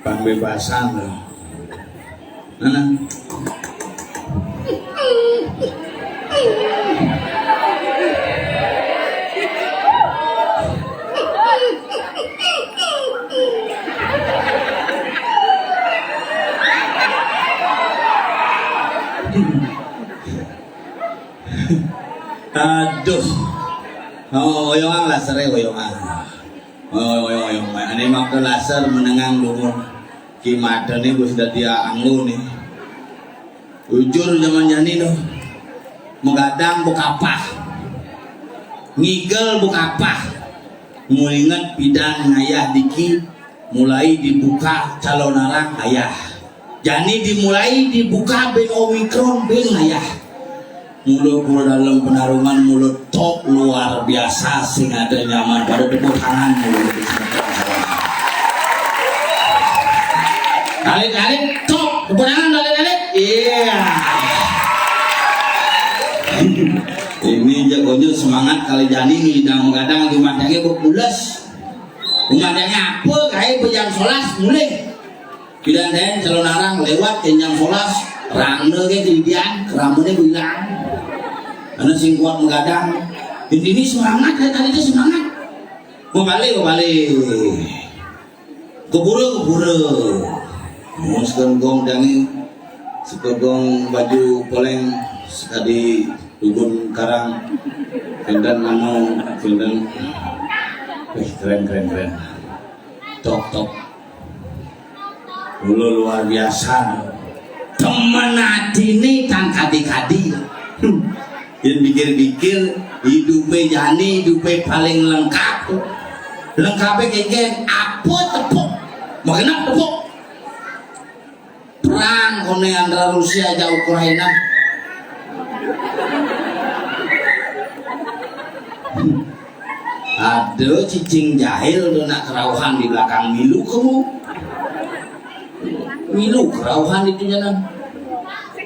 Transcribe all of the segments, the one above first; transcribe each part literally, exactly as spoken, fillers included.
Pembebasan loh. Nah. Aduh. Oh, oyongan laser, oyongan. Oh, oyong, oyong. Ane makta laser menengang dumun. Ki matene wis dadi anglo ne. Ujur zaman jani no. Magadang bukapah. Ngigel bukapah. Mulinget pidan ngayah diki, mulai dibuka calon arang ayah. Jani dimulai dibuka ben Omikron ben ayah. Mula pura dalam penarungan mula top luar biasa sing ada nyaman pada tepuk tangan mula. Tarik-tarik top tepuk tangan tarik-tarik. Iya. Ini jagonya semangat kali jani nih udah magadang di matanya berpulas. Umatnya apa kae bejam solas mulih. Pidan daen calon arang lewat ke jam solas, rangda ke didian, keramane bilang. Karena sing kuat magadang. Ini semangat ya tadi itu semangat. Bebalik, bebalik. Keburu, keburu. Mun sekon gong dange, sekon gong baju poleng, sekadi dugun karang, pinten mano, pinten. Wih, keren, keren, keren. Tok, tok. Mula luar biasa. Temen atine tan kadi-kadi. Hmm. Yen pikir-pikir, hidupe jani, hidupe paling lengkap. Lengkape kengken, apa tepuk? Magenep tepuk. Perang kone antara Rusia jauh Ukraina. Ada cicing jahil tu nak kerauhan di belakang milu kamu. Milu kerauhan itu jalan.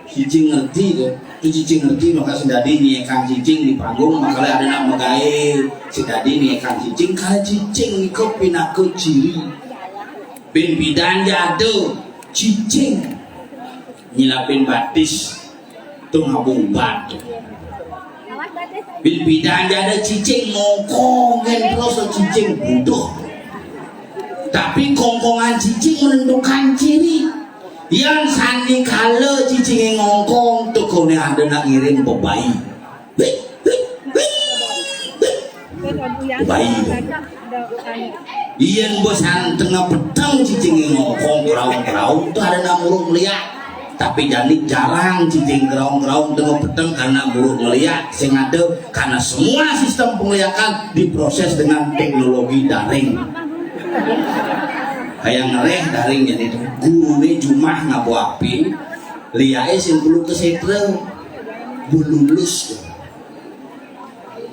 Cicing ngerti tu. Tu cicing ngerti maka sedadi nyekang cicing di panggung maka ada nak megai sedadi nyekang cicing kalau cicing ikut pinaka ciri. Bin bidan jada cicing nyilapin batis tu ngabung batu. Bin bidan jada cicing ngongkong kan terus cicing buduh. Tapi kongkongan cicing menentukan ciri. Yang sandi kala cicing ngongkong tu kone ada nak ngiring bebai. Wih, wih, wih, wih. Bebai tu. Yen bosan tengah petang cicing ngongkong keraung-keraung tu ada nak muruk meliak. Tapi jani jarang cicing keraung-keraung tengah petang karena muruk meliak sing ada karena semua sistem pengliakan diproses dengan teknologi daring. Kayak ngereh daring jadi tu. Gurune jumah ngabo api, liake sing perlu kesetra. Belulus tu.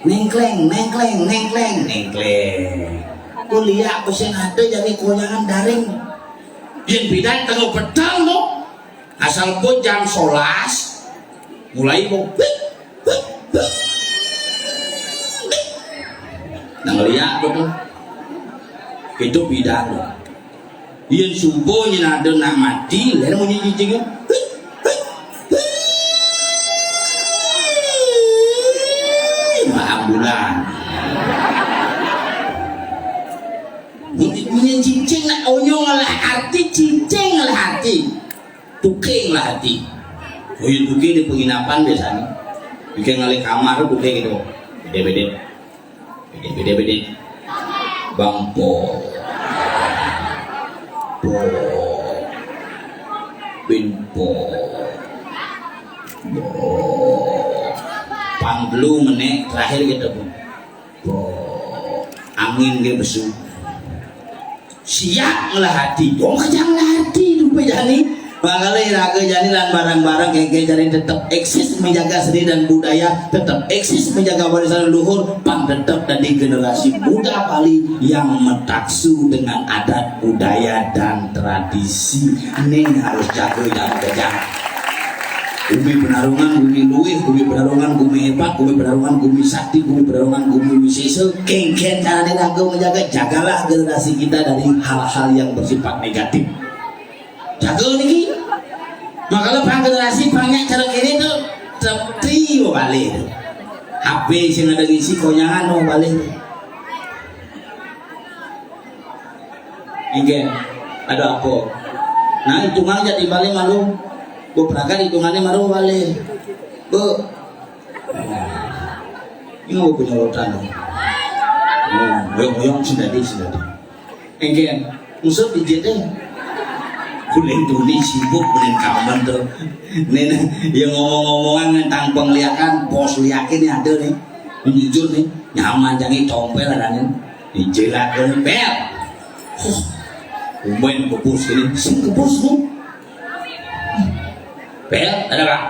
Nengkleng, nengkleng, nengkleng, nengkleng. Kuliah ku sing ada jadi konyangan daring. Yen bidan tengah petang tu. Asal pun jam solas mulai mau. Nah, ngeliat tu. Itu bidan tu. Yen subuh yen ada nak mati, lain munyi cicing. Maaf bulan. Munyi, munyi cicing nak oyong lah arti, cicing lah arti. Tuking lah arti. Munyi tuking di penginapan biasanya. Bikin ngalih kamar tuking gitu. Beda-beda. Bede-bede. Bang po. Po. Bin po. Po. Pang telu menek terakhir kita po. Po. Angin dia besu. Siap ngelah hati, dong kejang ngelah hati dupe jani. Makanya raga jani lan barang-barang kengkeng jani tetap eksis menjaga seni dan budaya, tetap eksis menjaga warisan leluhur, pang tetap dari generasi muda Bali yang metaksu dengan adat budaya dan tradisi. Ini harus jaga yang kejang. Gumi Penarungan, gumi luih, gumi penarungan, gumi hebat, gumi penarungan, gumi sakti, gumi penarungan, gumi wisesa. Kengken carane raga menjaga, jagalah generasi kita dari hal-hal yang bersifat negatif. Jaga niki. Makanya pang generasi pang nyak cara kene tuh tetep tri mau balik. H P sing ada ngisi konyangan mau balik. Inggih. Ada apa? Nah, hitungan jadi balik malu. Bu, berangkat hitungannya malu balik. Bu. Ini mau punya rotan. Oh, yang yang sendiri sendiri. Engken, ngusut pijit deh. Kuling tuni sibuk kuling kamen tuh. Nih, nih, ya ngomong-ngomongan tentang pengliakan, pos liakin ya ada nih. Jujur nih, nyaman jangi tompel ada nih. Dijilat tompel. Huh, main kebus ini, sing kebus tuh. Pel, ada kak?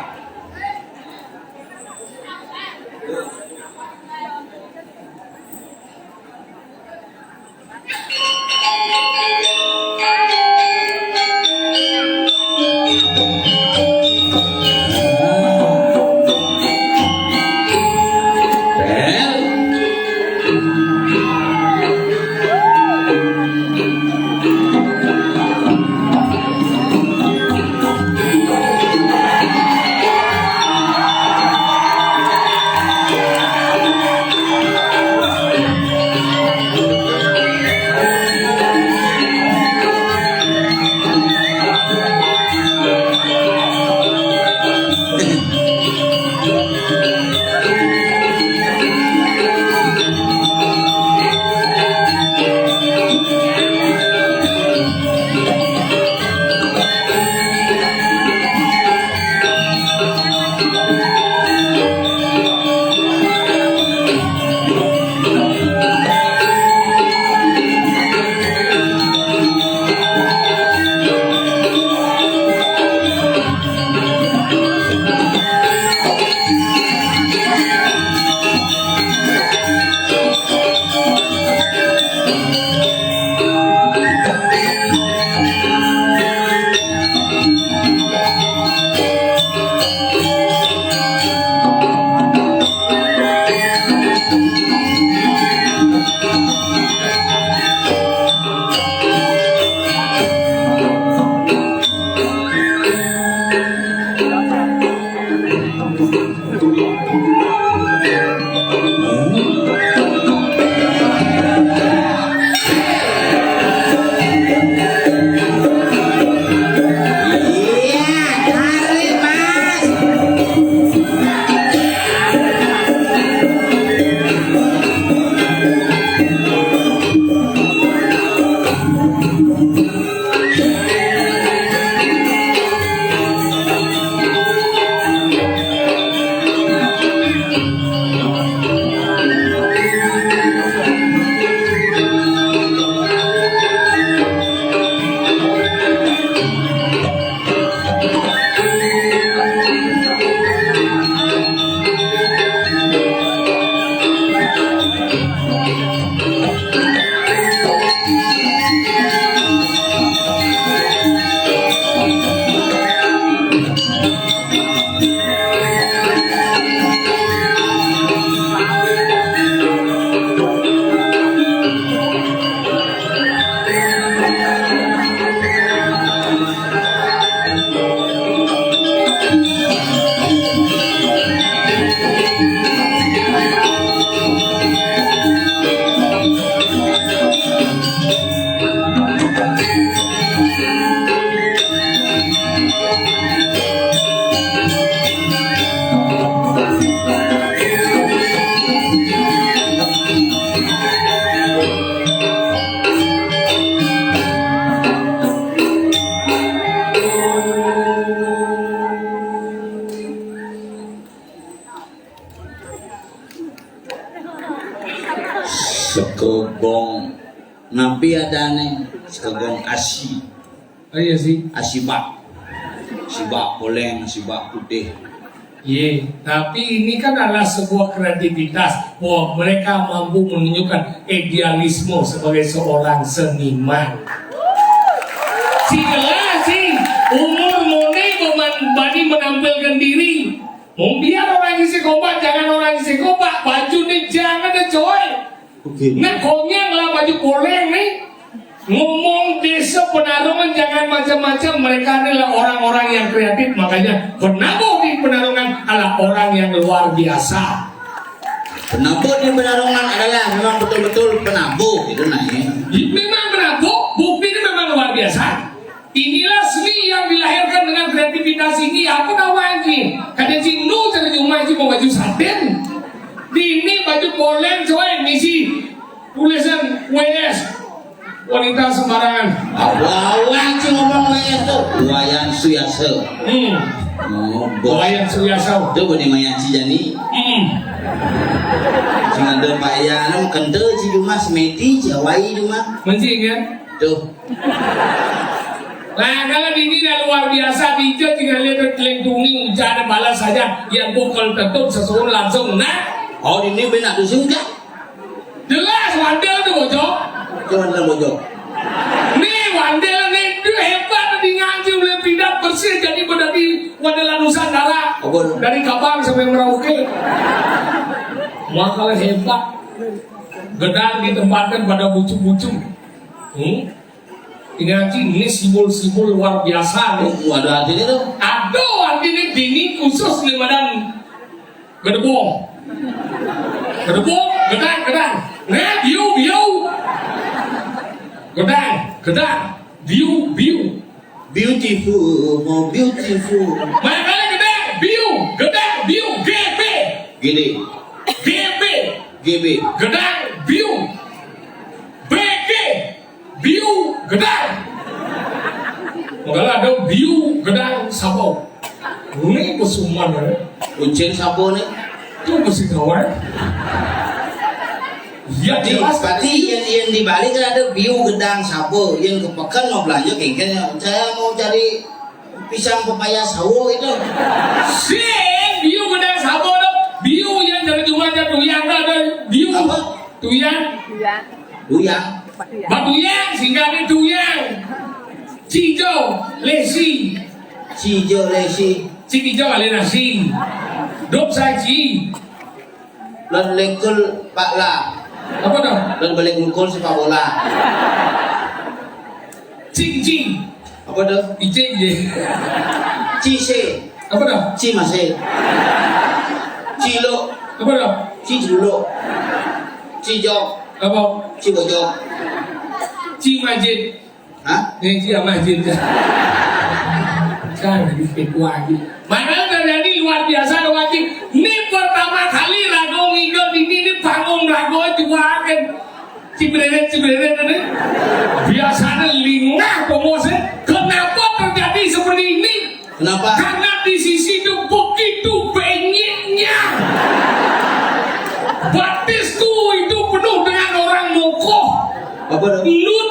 Sekegong napi adane? Sekegong asi. Oh iya sih. Asibak. Asibak poleng, asibak putih. Iya, tapi ini kan adalah sebuah kreativitas bahwa mereka mampu menunjukkan idealisme sebagai seorang seniman. Si jelas sih, umur mone beman bani menampilkan diri. Mau biar orang isi kompak, jangan orang isi kompak, baju nih jangan deh coy. Oke. Nah, konyang lah baju poleng nih. Ngomong desa Penarongan Jangan macam-macam, mereka adalah orang-orang yang kreatif, makanya penabuh di Penarunan adalah orang yang luar biasa. Penabuh di Penarunan adalah memang betul-betul penabuh gitu nah ya. Memang penabuh, bukti ini memang luar biasa. Inilah seni yang dilahirkan dengan kreativitas ini. Apa namanya? Kata Cino, cari rumah itu mau baju satin. Di ini baju polen, coy, misi tulisan W S. Wanita sembarangan. Wawang sih ngomong Wayan tuh. Wayan Suyasa. Hmm. Oh, bos. Wayan Suyasa. Tuh, bani Mayan si Jani. Hmm. Sing ada Pak Yan, anu, kente si Juma, semeti, jawai Juma. Mencing, ya? Tuh. Nah, kalau ini dah luar biasa, dia tinggal lihat lindungi hujan balas saja. Yang pukul tetap sesuai langsung. Nah. Oh, ini benar tuh sih hujan. Jelas wandel tuh bojok. Coba dalam bojok. Nih wandel nih, dia hebat di ngaji, mulai pindah bersih jadi berarti wandel Nusantara. Apa? Dari Kabang sampai Merauke. Wah, kalau hebat. Gedang ditempatkan pada bucu-bucu. Hmm? Ini ngaji, ini simbol-simbol luar biasa nih. Oh, ada artinya tuh. Aduh, artinya dini khusus nih, Madam. Gedebong. Gedebong, gedang, gedang. Nah, biu, biu. Gedang, gedang. Biu, biu. Beautiful, oh, beautiful. Makanya gedang, biu, gedang, biu, G B. Gini. G B. G B. Gedang, biu. B G. Biu gedang. Makanya ada biu gedang sabo. Ini pesuman ya. Kuncin sabo nih. Itu mesti kawan. Ya, jelas. Berarti yang, yang dibalik kan ada biu gedang sabo, yang ke pekan mau belanja kengken ya. Saya mau cari pisang pepaya sawo itu. Sing, biu gedang sabo dong. Biu yang dari rumahnya tuyang ada biu. Apa? Tuyang. Tuyang. Tuyang. Batuyang, singkatnya tuyang. Cijo, lesi. Cijo, lesi. Cikijo, alinasi. Dok saji. Lon lekul Pak La. Apa dong? Lon balik ngukul sepak bola. Cing, cing. Apa dong? Ije, ije. Cise. Apa dong? Cimase. Cilo. Apa dong? Cijulu. Cijok. Apa? Cibojok. Cimajid. Hah? Ini dia masjid. Kan, ini lagi. Mana terjadi luar biasa, Rago Aji. Ini pertama kali Rago ngidol ini, ini panggung Rago juakan. Cibreret, cibreret ini. Biasanya lingah pengurusnya. Kenapa terjadi seperti ini? Kenapa? Karena di sisi itu begitu banyaknya. Batisku itu penuh dengan orang mokoh. Apa dong? Lut.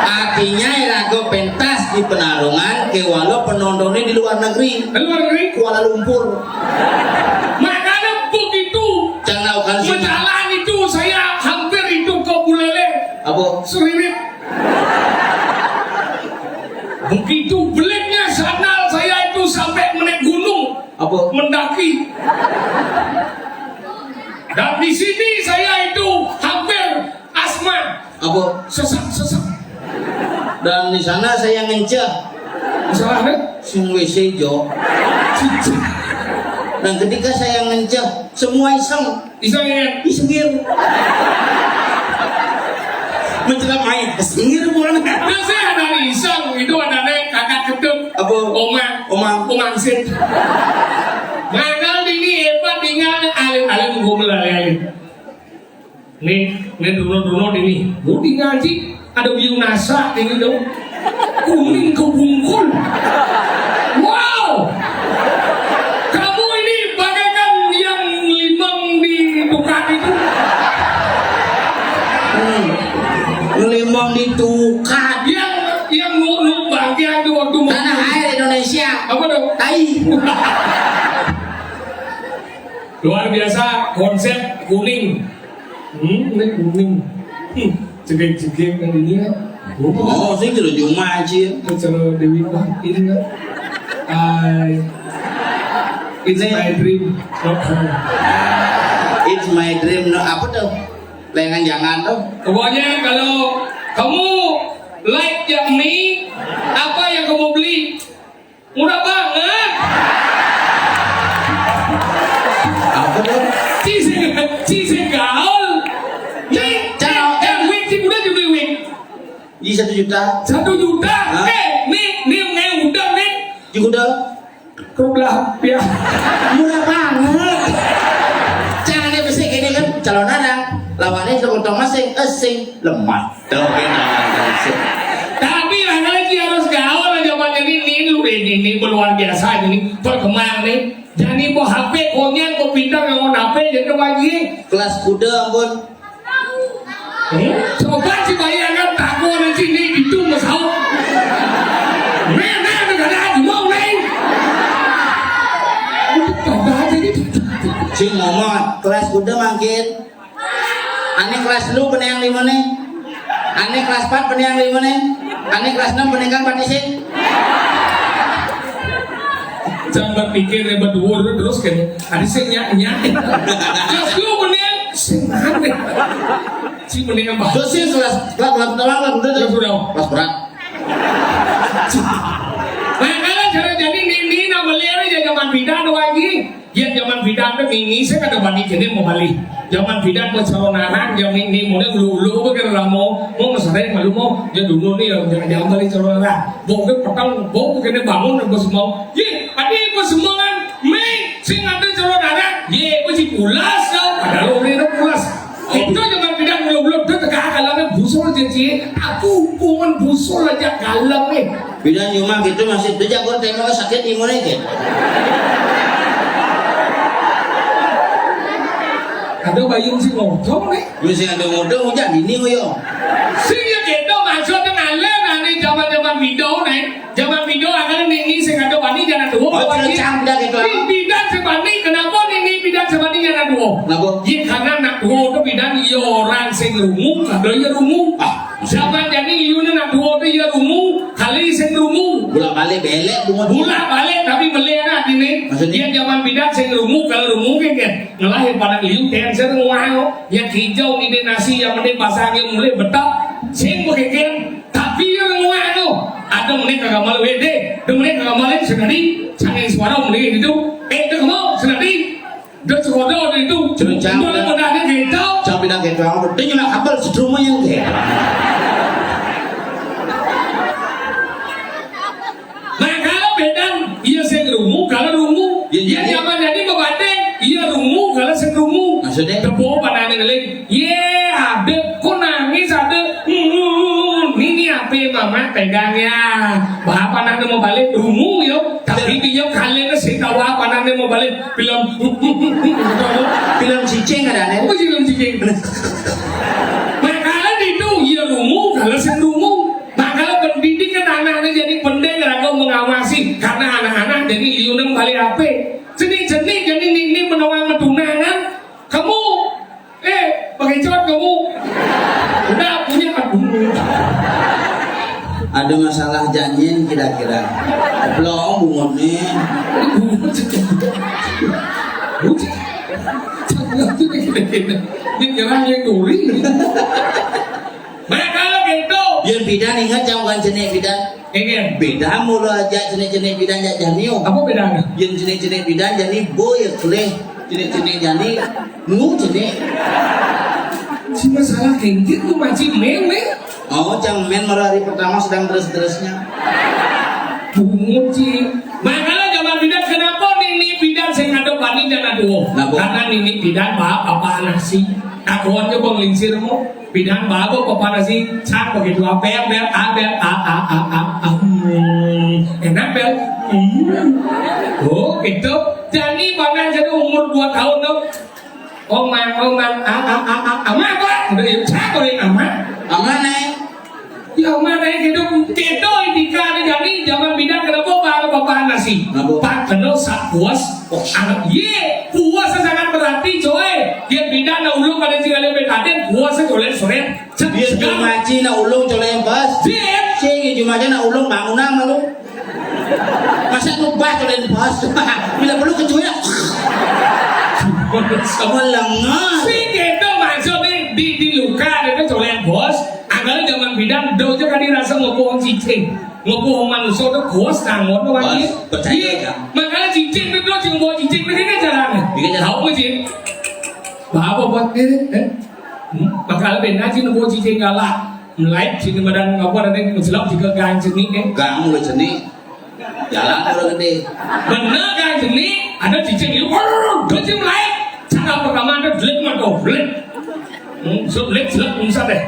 Artinya ya lagu pentas di Penarungan ke walau penontonnya di luar negeri. Di luar negeri? Kuala Lumpur. Makanya begitu. Jangan lakukan sih. Berjalan itu saya hampir itu ke Buleleng. Apa? Suririt. Begitu beliknya sandal saya itu sampai menaik gunung. Apa? Mendaki. Dan di sini saya itu hampir asma. Apa? Sesak, sesak. Dan di sana saya ngenceh. Salah, kan? Sing W C jo. Dan ketika saya ngenceh, semua iseng. Iseng ya? Isengir. Menceramai, isengir bukan? Biasanya ada iseng, itu ada nih kakak ketuk. Apa? Oma. Oma. Oma Angsit. Ngagal ini hebat, tinggal alim-alim gomel alim-alim. Nih, nih dulu-dulu ini. Budi ngaji, ada biung nasa ini dong. Kuning kebungkul. Wow. Kamu ini bagaikan yang limang di tukang itu. Hmm. Limang di tukang. Yang, yang nu, nu bagian di waktu mau. Tanah air Indonesia. Apa dong? Tai. Luar biasa konsep kuning. Hmm, ini kuning. Hmm, cegek-cegek kan ini ya. Oh, sing jero Juma aja. Acara Dewi Wah ini kan. Hai. It's my dream. Not home. It's my dream, no, apa tuh? Lengan jangan tuh. Pokoknya kalau kamu Like yang ini, apa yang kamu beli? Murah banget. Apa tuh? Ci sing, ci sing gaul. Ci, Ca-, ca-, yang wig, ci udah juga wig. Di satu juta. Satu juta. Hah? Eh, nih, nih, nih, udah, nih. Juga udah. Kerublah, ya. Murah banget. Jangan dia bisa gini kan, calon anak. Lawannya sudah untung masing, eh, sing lemah. Tuh, gini, sing. Tapi lah, kalau dia harus gaul lah, zaman ini, ini, lu ini, ini luar biasa ini. Perkembangan nih. Jadi, mau H P, konyang, mau pintar, nggak mau H P, jadi lagi. Kelas kuda, ampun. Eh, coba ci bayangkan, takut nanti ini, itu, mas, hau. Nih, nih, nih, nih, nih, mau, nih. Coba aja gitu. Sing ngomong, kelas kuda makin. Ane kelas lu peneng lima nih. Ane kelas empat peneng lima nih. Ane kelas enam peneng kan pati sih. Jangan berpikir ya berdua terus kan. Ada sih nyak nyak. Kelas lu peneng sing aneh. Si peneng apa? Terus sih kelas, kelas, kelas pertama, kelas kedua, kelas kedua. Kelas berat. Nah, kalau cara jadi ini, ini nama lihat aja zaman pindah ada lagi. Ya, zaman pindah tuh ini, saya kata bani kene mau balik. Zaman pindah mau calon anak, zaman ini mau ulu-ulu, bukan lah mau, mau mesra malu mau, ya dulu nih, ya, jangan, jangan balik calon anak. Bau ke petang, bau ke kene bangun, bos mau. Ye, ada bos mau kan, me, sing ada calon anak, ye, bos si pulas, ya, ada lo udah pulas. Itu zaman pindah ulu-ulu, tuh tegak kalau ada busur jadi, aku pungan busur aja kalau nih. Pindah nyuma gitu masih, tuh jago tengok sakit imunnya gitu. Ada bayung si ngotong nih. Lu sing ada ngotong, hujan ini, ngoyo. Sing ya gitu, maksudnya ngalir, nah, nih, zaman-zaman video nih. Zaman video akan nih, ini sing ada bani, jangan tuh. Oh, bani. Cerita udah gitu, ini ah. Pindah sebani, kenapa nih, ini pindah sebani, jangan tuh? Kenapa? Iya, karena anak tua tuh pindah, iya orang sing rungu, kalau iya rungu. Ah. Zaman jadi liu nak tua tuh iya rungu, kali sing rungu. Bolak-balik belek, bungut. Bolak-balik, tapi beli anak ini. Maksudnya? Dia zaman pindah sing rungu, kalau rungu kan, kan. Ngelahir pada liu, cancer, wow. Yang hijau, ini nasi, yang mending pasang, yang mulai betok. Sing bekekean. Tapi yang rungu anu. Ada mending kagak malu, eh, deh. Ada mending kagak malu, sedari. Sanging suara mending itu. Eh, dia mau, sedari. Dia sekolah waktu itu. Cencang, udah, udah. Pernah dia gitu. Cang pindah gitu, aku, dia nyulak kabel, setrumnya yang gitu. Nah, kalau beda, iya sing rungu, kalau rungu. Iya, iya, iya. Zaman jadi bebanding, iya rungu, kalau sing rungu. Maksudnya? Tepuk panahnya ngeling. Ye, ada, kok nangis ada? Hmm, ini apa mama pegang ya? Bapak nanti mau balik, rungu yo. Tapi dia kalian sih tahu apa nanti mau balik? Film. Film cicing ada nih. Apa sih film cicing? Makanya itu, iya rungu, kalau sing rungu. Makanya pendidikan anak-anak jadi penting, kalau mengawasi. Karena anak-anak jadi liunang balik apa? Jenis-jenis jadi ini, ini menawar metunangan. Kamu, eh, pakai cot kamu. Udah punya, aduh. Ada masalah janjian kira-kira. Belum bungut nih. Ini nyerang yang duri. Nah, kalau gitu. Yang bidan ingat yang bukan jenis bidan. Iya. Beda mulu aja jenis-jenis bidan ya Janio. Apa bedanya? Yang jenis-jenis bidan jadi boy ya keleh. Jenis-jenis jadi nu jenis. Si masalah kengkit tuh masih men, men. Oh, cang men mara hari pertama sedang terus-terusnya. Bungut sih. Makanya zaman bidan kenapa nini bidan sing ada bani dan aduh. Kenapa? Karena nini bidan bapak apa nasi. Kakuannya penglingsir mau. Pindahan babo papanasi, cak begitu, apa yang bel, a bel, a a a a a, hmm, enak bel, hmm, oh gitu. Jadi mana jadi umur dua tahun tuh, oman oman, a a a a, ama apa? Udah ya, cak boleh ama, ama naik. Ya ama naik gitu, gitu. Ini kan jadi zaman pindah kenapa bapak papanasi? Kenapa? Pak kenal sak puas, anak ye puas sangat berarti coy. Dia pindah na ulung pada sih kalian betaden puas coy sore. Dia cuma cina ulung coleng bos. Dia. Sing cuma cina ulung bangunan malu. Masa nu bos coleng bos. Bila perlu kecuali. Sama lengan. Sing gitu maksudnya di, di luka ada coleng bos. Kalau zaman bidan, do aja kan dirasa ngopo wong cicing. Ngopo wong manusia tuh kuas nang ngono wae. Bos, percaya, iya, kan? Makanya cicing tuh, do, sing bawa cicing tuh, ini caranya. Iya, caranya. Tahu nggak, Cing? Apa buat ini, eh? Hmm? Bakal benar sih nemu cicing galak. Mulai sini badan apa, ada yang menjelap juga gang sini, eh? Gang mulai sini. Jalan udah gede. Bener kan, sini ada cicing itu. Waduh, cicing mulai. Cara pertama ada jelek mah, tuh, jelek. Hmm, so jelek, jelek, bisa deh.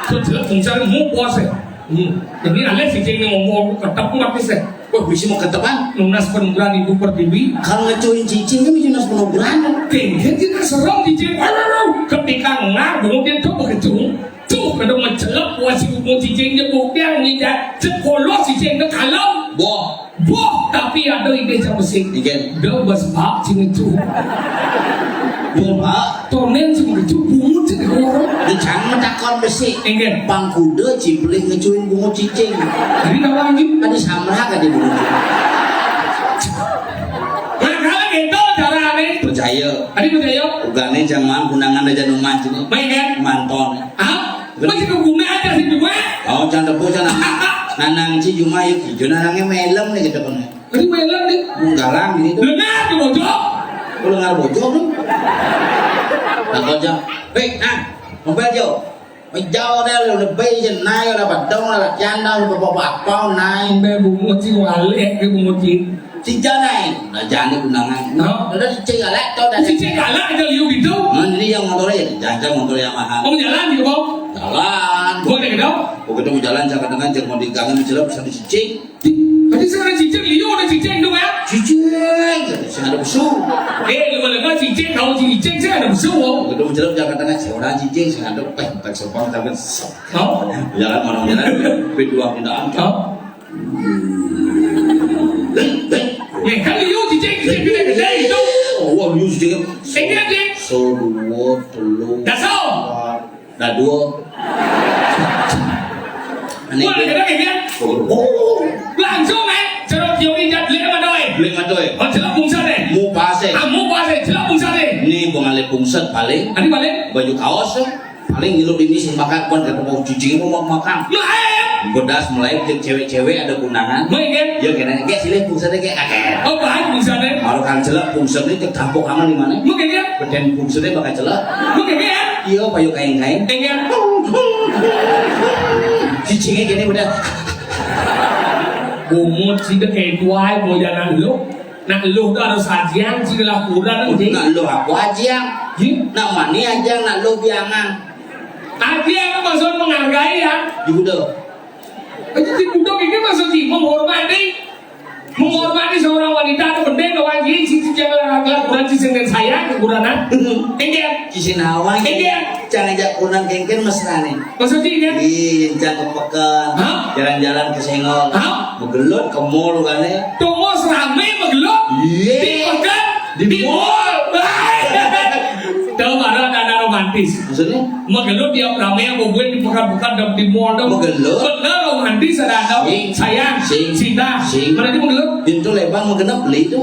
So jelek, bisa deh, mau puas ya. Hmm. Ini ada cicing yang ngomong, ketep mati sih. Wah, bisa mau ketepan? Nunas penugrahan Ibu Pertiwi. Kalau ngecuin cicing kan bisa nunas penugrahan. Kengken kita serem cicing. Waduh, ketika ngar, kemudian tuh begitu. Tuh, kada mencelep, wah, si Bungut cicing dia buktian, nginjak sekolah cicing ke kalau. Boh. Boh, tapi ada ide sama sing. Ikan. Dah bas bak sing itu. Boh, Pak. Tonen sing itu, bungut sing itu. Dia jangan takon besi. Ikan. Pangkuda ciplih ngecuin bungut cicing. Tadi nama anjing? Tadi samrak aja bungut. Nah, kalau gitu cara aneh. Percaya. Tadi percaya. Ugane zaman kunangan aja numan sini. Main kan? Manton. Ah? Masih keguna aja sih, Bang. Oh, jangan tepuk, jangan. Nanang ci cuma yuk, hijau nanangnya melem nih gitu kan. Tadi melem nih. Menggalang gitu. Lengar di bojok. Kalau ngar bojok tuh. Nah, kocok. Hei, ah, mobil jo. Jauh deh lu, lebih je naik, udah bedong, udah canda, udah bapak-bapak naik. Be bungut sih, walik ke bungut sih. Sing janai, nah, jani undangan. No. Udah dicek galak, tau dah. Dicek galak aja liu gitu. Nah, jadi yang motornya ya, jangan motor Yamaha. Mau jalan gitu, Bang? Jalan. Gua udah gitu. Gua ketemu jalan, jangan dengan, jangan mau digangan, jelek, bisa dicicing. Tadi saya ada cicing, liu ada cicing dong ya? Cicing, saya ada besu. Eh, lu mana kan cicing, kau cicing, saya ada besu, oh. Gua ketemu jelek, jangan dengan, saya orang cicing, saya ada, eh, tak sopan, tapi sok. Kau? Jalan, mana jalan, berdua pindahan. Kau? Eh, kan liu cicing, cicing gede-gede itu. Oh, wah, liu cicing. Ini aja. So, dua, telu. Dah, so. Empat. Dah, dua. Aneh. Wah, dia kena kayak dia. Oh. Langsung, eh. Cara teori dia beli sama doi. Beli sama doi. Oh, jelek bungsa deh. Mu pas, eh. Ah, mu pas, eh. Jelek bungsa deh. Ini pengalih bungset paling. Tadi paling? Baju kaos, eh. Paling ngilu dini sing makan pun kata mau cicing mau makan. Lah, eh. Bedas mulai ke cewek-cewek ada kundangan. Mau, iya? Ya, kena, kayak silih pungsennya kayak kakek. Oh, baik pungsennya. Kalau kan jelek pungsennya ke tampuk aman di mana? Mau, iya? Beden pungsennya bakal jelek. Mau, iya? Iya, payu kain-kain. Iya. Cicingnya gini udah. Bungut sih deh kayak tuai, mau jalan lu. Nak luh tu harus ajiang, sing lah kurang, ji. Nak luh aku ajiang. Ji? Nak mani ajiang, nak luh biangan. Ajiang tu maksud menghargai, ya. Di budak. Itu di budak ini maksud ji, menghormati. Menghormati seorang wanita tu penting, kawan ji, si, si jangan lelaki kurang, si sing sayang, kekurangan. Enggak. Kisin awang. Enggak. Jangan ajak kurang kengken mesra nih. Maksudnya, kan? Ih, encan ke peken. Hah? Jalan-jalan ke Senggol. Hah? Magelut ke mall kan, ya. Tunggu serame magelut. Iya. Di peken, di mall. Tahu baru ada anak romantis. Maksudnya? Magelut dia rame yang gue di pekan-pekan dan di mall dong. Magelut. Bener romantis ada, ada. Sing. Sayang. Sing. Cinta. Sing. Mana dia magelut? Pintu lebar magenep beli itu.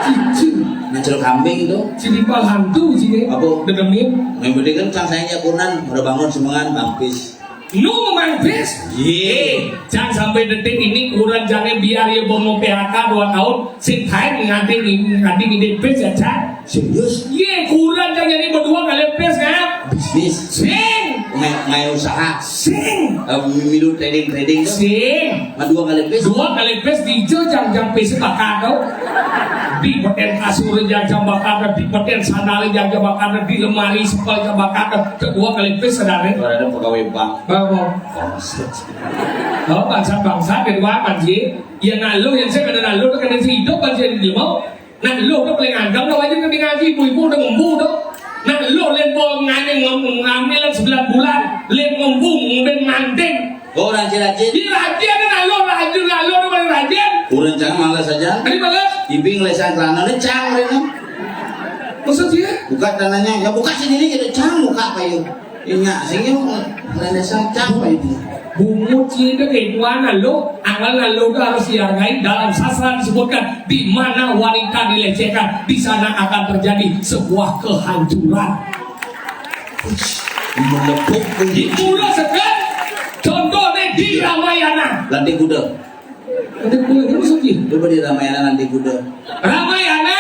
Cici. Nah, celok kambing itu. Cili pal hantu sih. Apa? Dedemin. Yang penting kan sang saya nyakunan udah bangun semangat mampis. Nu mampis? Iya. Eh, jangan sampai detik ini kurang jangan biar ya bomo P H K dua tahun. Sing time nganti nganti ngide pes ya, Chan. Serius? Iya, kurang jangan ini berdua kali pes kan? Bisnis. Sing. Ngai ngai usaha. Sing. Eh, milu trading trading tuh. Sing. Nah, dua kali pes. Dua kali pes di jejang jang pes bakar tuh. Di peten kasur jang jang bakar, di peten sandal jang jang bakar, di lemari sepel jang bakar. Kedua kali pes sadare. Kalau ada pegawai bank. Bawa. Bangsat. Oh, bangsa-bangsa kedua apa sih? Ya nalu yang saya kada nalu, kada si hidup aja di mau. Nah, lu tu paling agam dah wajib kami ngaji, ibu-ibu udah ngembu tu. Nah, lu len po ngane ngem-, ngambil sebelas bulan, len ngembu, ngemben manting. Oh, rajin-rajin. Di rajin ada lalu, rajin, lalu ada paling rajin. Kurang jangan malas aja. Tadi malas. Ibi ngelesan celana ni cang rena. Maksud dia? Buka tanahnya, ya buka sendiri kita cang buka kayu. Ingat, sing yo, ngelesan cang kayu. Bungut sih itu kayak tuan lalu, angal lalu tu harus dihargai. Dalam sastra disebutkan, di mana wanita dilecehkan, di sana akan terjadi sebuah kehancuran. Melepuk kunci. Mula seken, contohnya di Ramayana. Lantik kuda. Lantik kuda, ini maksudnya? Coba di Ramayana lantik kuda. Ramayana.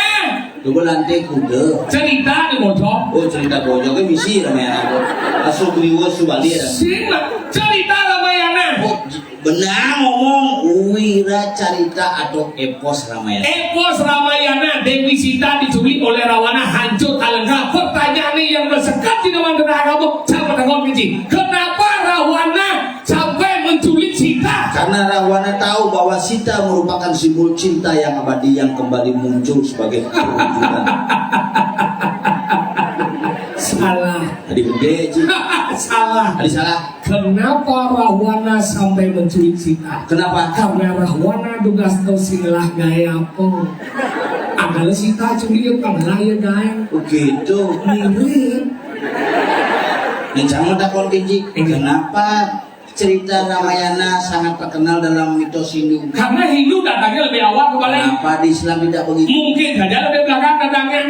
Coba lantik kuda. Cerita di bocor. Oh, cerita bocor. Kan misi Ramayana. Asal Griwa Subali ada. Sing, cerita Ramayana. Oh, benar ngomong, wira carita atau epos Ramayana. Epos Ramayana, Dewi Sita diculik oleh Rawana, hancur talengkah. Pertanyaannya yang bersekat di dalam neraka kamu, siapa takut benci? Kenapa Rawana sampai menculik Sita? Karena Rawana tahu bahwa Sita merupakan simbol cinta yang abadi yang kembali muncul sebagai perwujudan. Salah. Tadi gede, Ci. Salah. Tadi salah. Kenapa Rawana sampai menculik Sita? Kenapa? Karena Rawana dugas tahu silah gaya apa. Adalah Sita culik, adalah ya gaya. Oh gitu. Mirip. Yang sama takon Kenji. Iya. Kenapa cerita Ramayana sangat terkenal dalam mitos Hindu? Karena Hindu datangnya lebih awal kembali. Kenapa di Islam tidak begitu? Mungkin saja lebih belakang datangnya.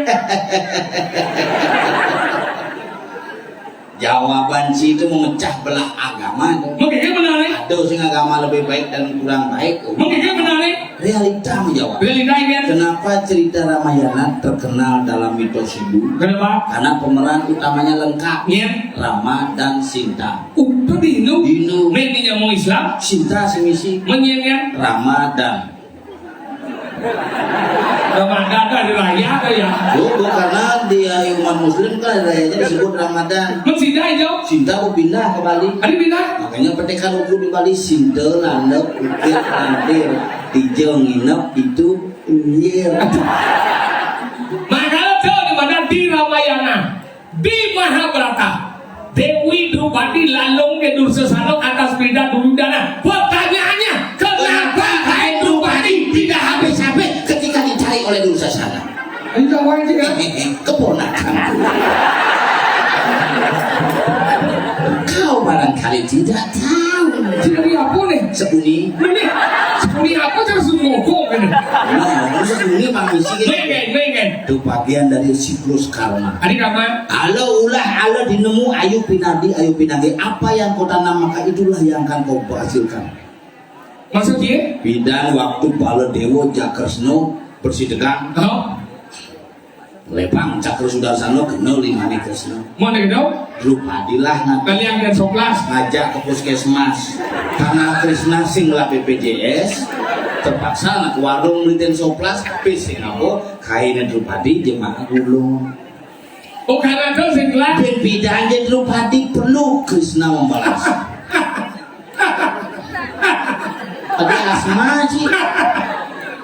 Jawaban si itu memecah belah agama itu. Mungkin benar nih. Ada sing agama lebih baik dan kurang baik. Mungkin benar nih. Realita menjawab. Realita ini. Kenapa cerita Ramayana terkenal dalam mitos Hindu? Kenapa? Karena pemeran utamanya lengkap. Iya. Rama dan Sinta. Udah di Hindu. Di Hindu. Medinya mau Islam. Sinta semisi. Menyiannya. Ramadan. Ramadan kan hari raya kan ya. Loh, karena di umat Muslim kan hari rayanya disebut Ramadan. Mencintai jauh. Sinta mau pindah ke Bali. Hari pindah. Makanya petekan ukur di Bali, Sinta, Landep, Ukir, Lantir, Tijo, Nginep, itu Unyir. Maka jauh di mana di Ramayana. Di Mahabharata, Dewi Drupadi lalung ke Dursasana atas perintah Duryodana. Pertanyaannya, kenapa kain Drupadi tidak habis-habis ketika dicari oleh Dursasana? Ini tahu aja ya. Keponakan. Kau barangkali tidak tahu. Jadi apa nih? Sebuni. Ini sebuni apa cara suruh ngomong ini? Nah, terus sebuni pamisi gitu. Mengen, mengen. Itu bagian dari siklus karma. Adik karma. Ala ulah, ala dinemu, ayu pinadi, ayu pinadi. Apa yang kau tanam, maka itulah yang akan kau hasilkan. Maksudnya? Pidan waktu Baladewa Jakresno bersitegang. Oh. Lepang Cakra Sudarsana kena limane Kresna. Mana gitu? Drupadi lah ngajak. Kalian kan soplas. Ngajak ke puskesmas. Karena Kresna sing ngelah B P J S, terpaksa nak ke warung beli ten soplas, pis sing apa? Kaina Drupadi jemaah gulung. Oh, karena itu sing ngelah. Ben pidan je Drupadi perlu Kresna membalas. Ada asma, Ci.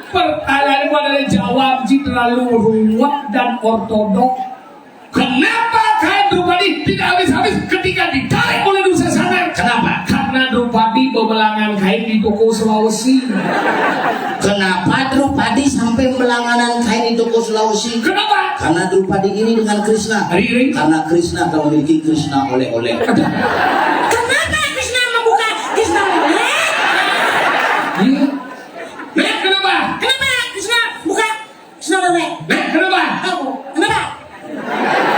Pertanyaan gua dari jawab, Ci, terlalu ruwet dan ortodok. Kenapa kain Drupadi tidak habis-habis ketika ditarik oleh Dursasana? Kenapa? Karena Drupadi bebelangan kain di toko Sulawesi. Kenapa Drupadi sampai belanganan kain di toko Sulawesi? Kenapa? Karena Drupadi iri dengan Kresna. Iri. Karena Kresna telah memiliki Kresna oleh-oleh. Kenapa Kresna membuka Kresna oleh-oleh? Iya. Nah, kenapa? Kenapa Kresna buka Kresna oleh-oleh? Nah, kenapa? Tahu. Kenapa?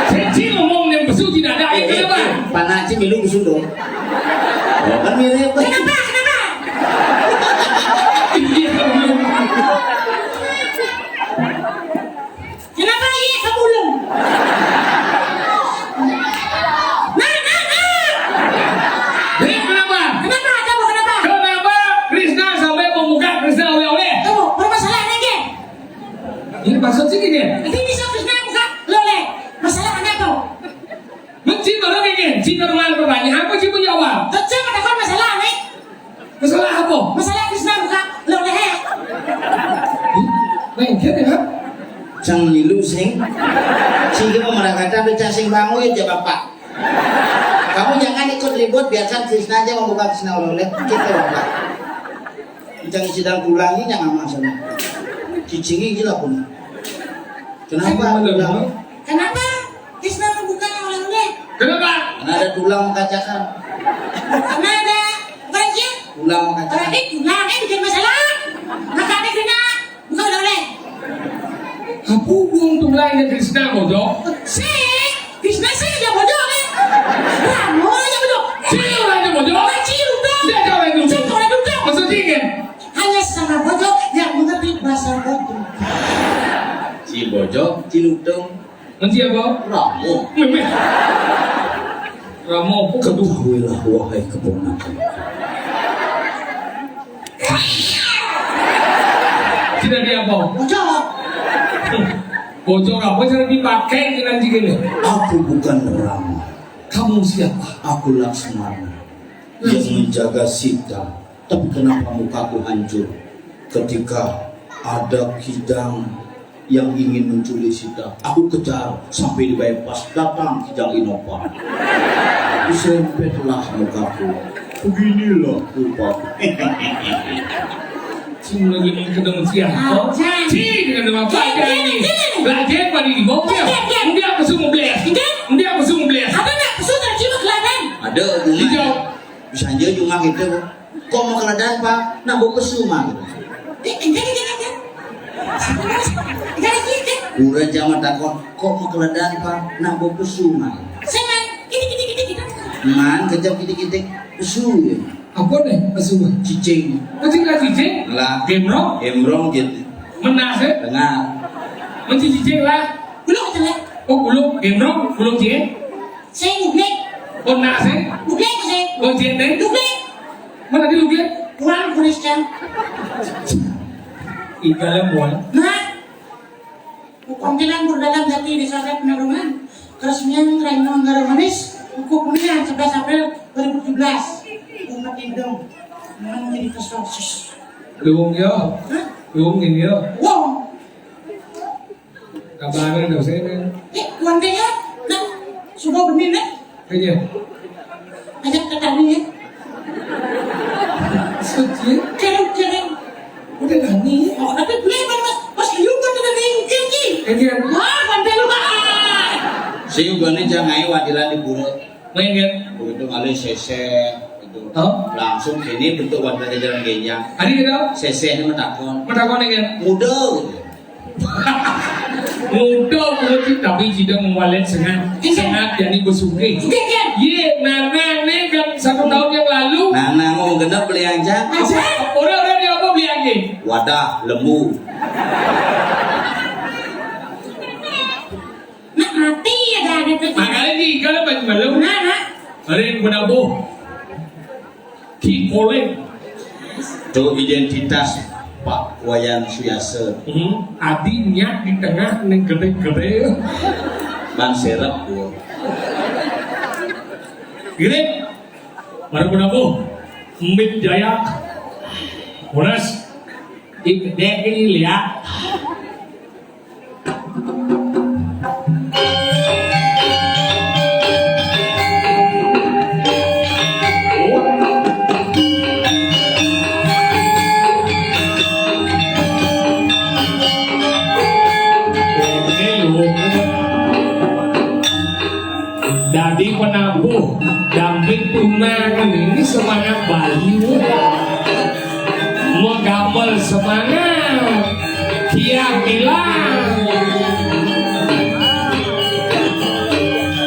Cici ngomong yang besu tidak ada, ya, kenapa? Panah Ci milu besu dong. Oh, kan mirip. Kenapa? Kenapa? Iya, belum. Kenapa iya kebulung? Nah, nah, nah. Kenapa? Kenapa? Kenapa? Kenapa Kresna sampai membuka Kresna oleh-oleh? Tunggu, bermasalah lagi. Ini maksud sih gini. Nanti bisa Kresna buka oleh-oleh. Masalah apa? Mesti baru gini, jika dengan pertanyaan apa sih menjawab? Kecil katakan masalah nih. Masalah apa? Masalah Kresna buka oleh-oleh. Main game ya? Cang milu sing. Sing mau merangkatan udah sing bangun ya jawab apa? Kamu jangan ikut ribut, biarkan Kresna aja membuka Kresna oleh-oleh. Kita apa? Kita sidang ulangi yang sama sana. Cicingi gila pun. Kenapa ulang? Kenapa Kresna membuka oleh-oleh? Kenapa? Karena ada tulang mengkacakan. Karena ada apa aja? Tulang mengkacakan. Berarti tulang eh bikin masalah. Maka ada kena buka oleh-oleh. Apa hubung tulang dengan Kresna, bodoh? Si Kresna sih ya bodoh nih. Ci Bojog, Ci Lutung. Mesti apa? Ramo. Meme. Ramo apa? Ketahuilah, wahai keponakan. Tidak dia apa? Bojog. Bojog apa cara dipakai dengan jigene? Aku bukan Rama. Kamu siapa? Aku Laksmana yang menjaga Sita. Tapi kenapa mukaku hancur ketika ada Kijang yang ingin menculik Sita? Aku kejar sampai di bypass, datang Kijang Innova. Diserempetlah mukaku. Beginilah rupaku. Sing lagi mau ketemu siapa? Ajan. Sing dengan apa aja ini? Ajan, Ajan. Belajar pada di bawah. Ajan, Ajan. Dia pesung belas. Ajan. Dia pesung belas. Apa nak pesung terjadi kelihatan? Ada, Jumah. Hijau. Bisa aja Jumah gitu. Kok mau keledan, Pak? Nak bau pesu, Mang. Eh, enggak, enggak, enggak. Enggak, enggak, enggak. Udah zaman takon, kok mau keledan, Pak? Nak bau pesu, Mang. Saya, Man. Kitik, kitik, kitik, kitik. Man, kejam kitik-kitik. Pesu, ya. Apa nih pesu? Cicing. Cicing lah cicing. Lah. Gemrong. Gemrong, gitu. Menase. Dengar. Menci cicing lah. Belum, belum. Oh, belum. Gemrong, belum cicing. Sing, Blik. Oh, nak sing? Blik, sing. Oh, Jen, eh? Blik. Mana di Blik? Kurang, kurang, Jen. Igalnya mual. Nah. Panggilan berdalam jati di Sasat Penarungan. Keresmian Renggo Anggara Manis. Buku kuliah sebelas April dua ribu tujuh belas. Umat Indung. Memang jadi kesusus. Lu wong ya? Hah? Lu wong ya? Wong. Kabaran dong saya kan. Eh, kuan ya. Nah, sudah benih nih. Iya. Ajak ke kami ya. Suci. Keren, keren. Udah nangis. Oh, tapi boleh kan, Mas? Mas, lu kan udah nangis, Ki. Iya. Wah, sampai lu, Mas. Saya juga nih, jangan ayo wadilan di pura. Main kan? Begitu kali seseh, gitu. Oh. Langsung sini bentuk wadilan jalan genjang. Ada gitu? Seseh ini metakon. Metakon ya kan? Muda, gitu. Muda, muda, tapi tidak mewalek sengat. Iya. Sengat, jadi besuke. Iya, iya. Iya, Nana nih kan satu tahun yang lalu. Nana mau genep beli aja. Aja. Orang-orang yang apa beli aja? Wadah, lembu. Nak mati ya dah ada tuh. Makanya nih, kalau baju malam. Nah, nah. Ada yang menabuh. Ki Kolek. Tuh identitas Pak Wayan Suyase. Hmm, adi niat di tengah ning gede-gede. Ban serep gua. Gini, baru menabuh. Mbit Jaya. Munas. Di gede ini lihat. Dadi penabuh, damping tunangan ini semangat bayi. Mau gamel semangat, kiak ilang.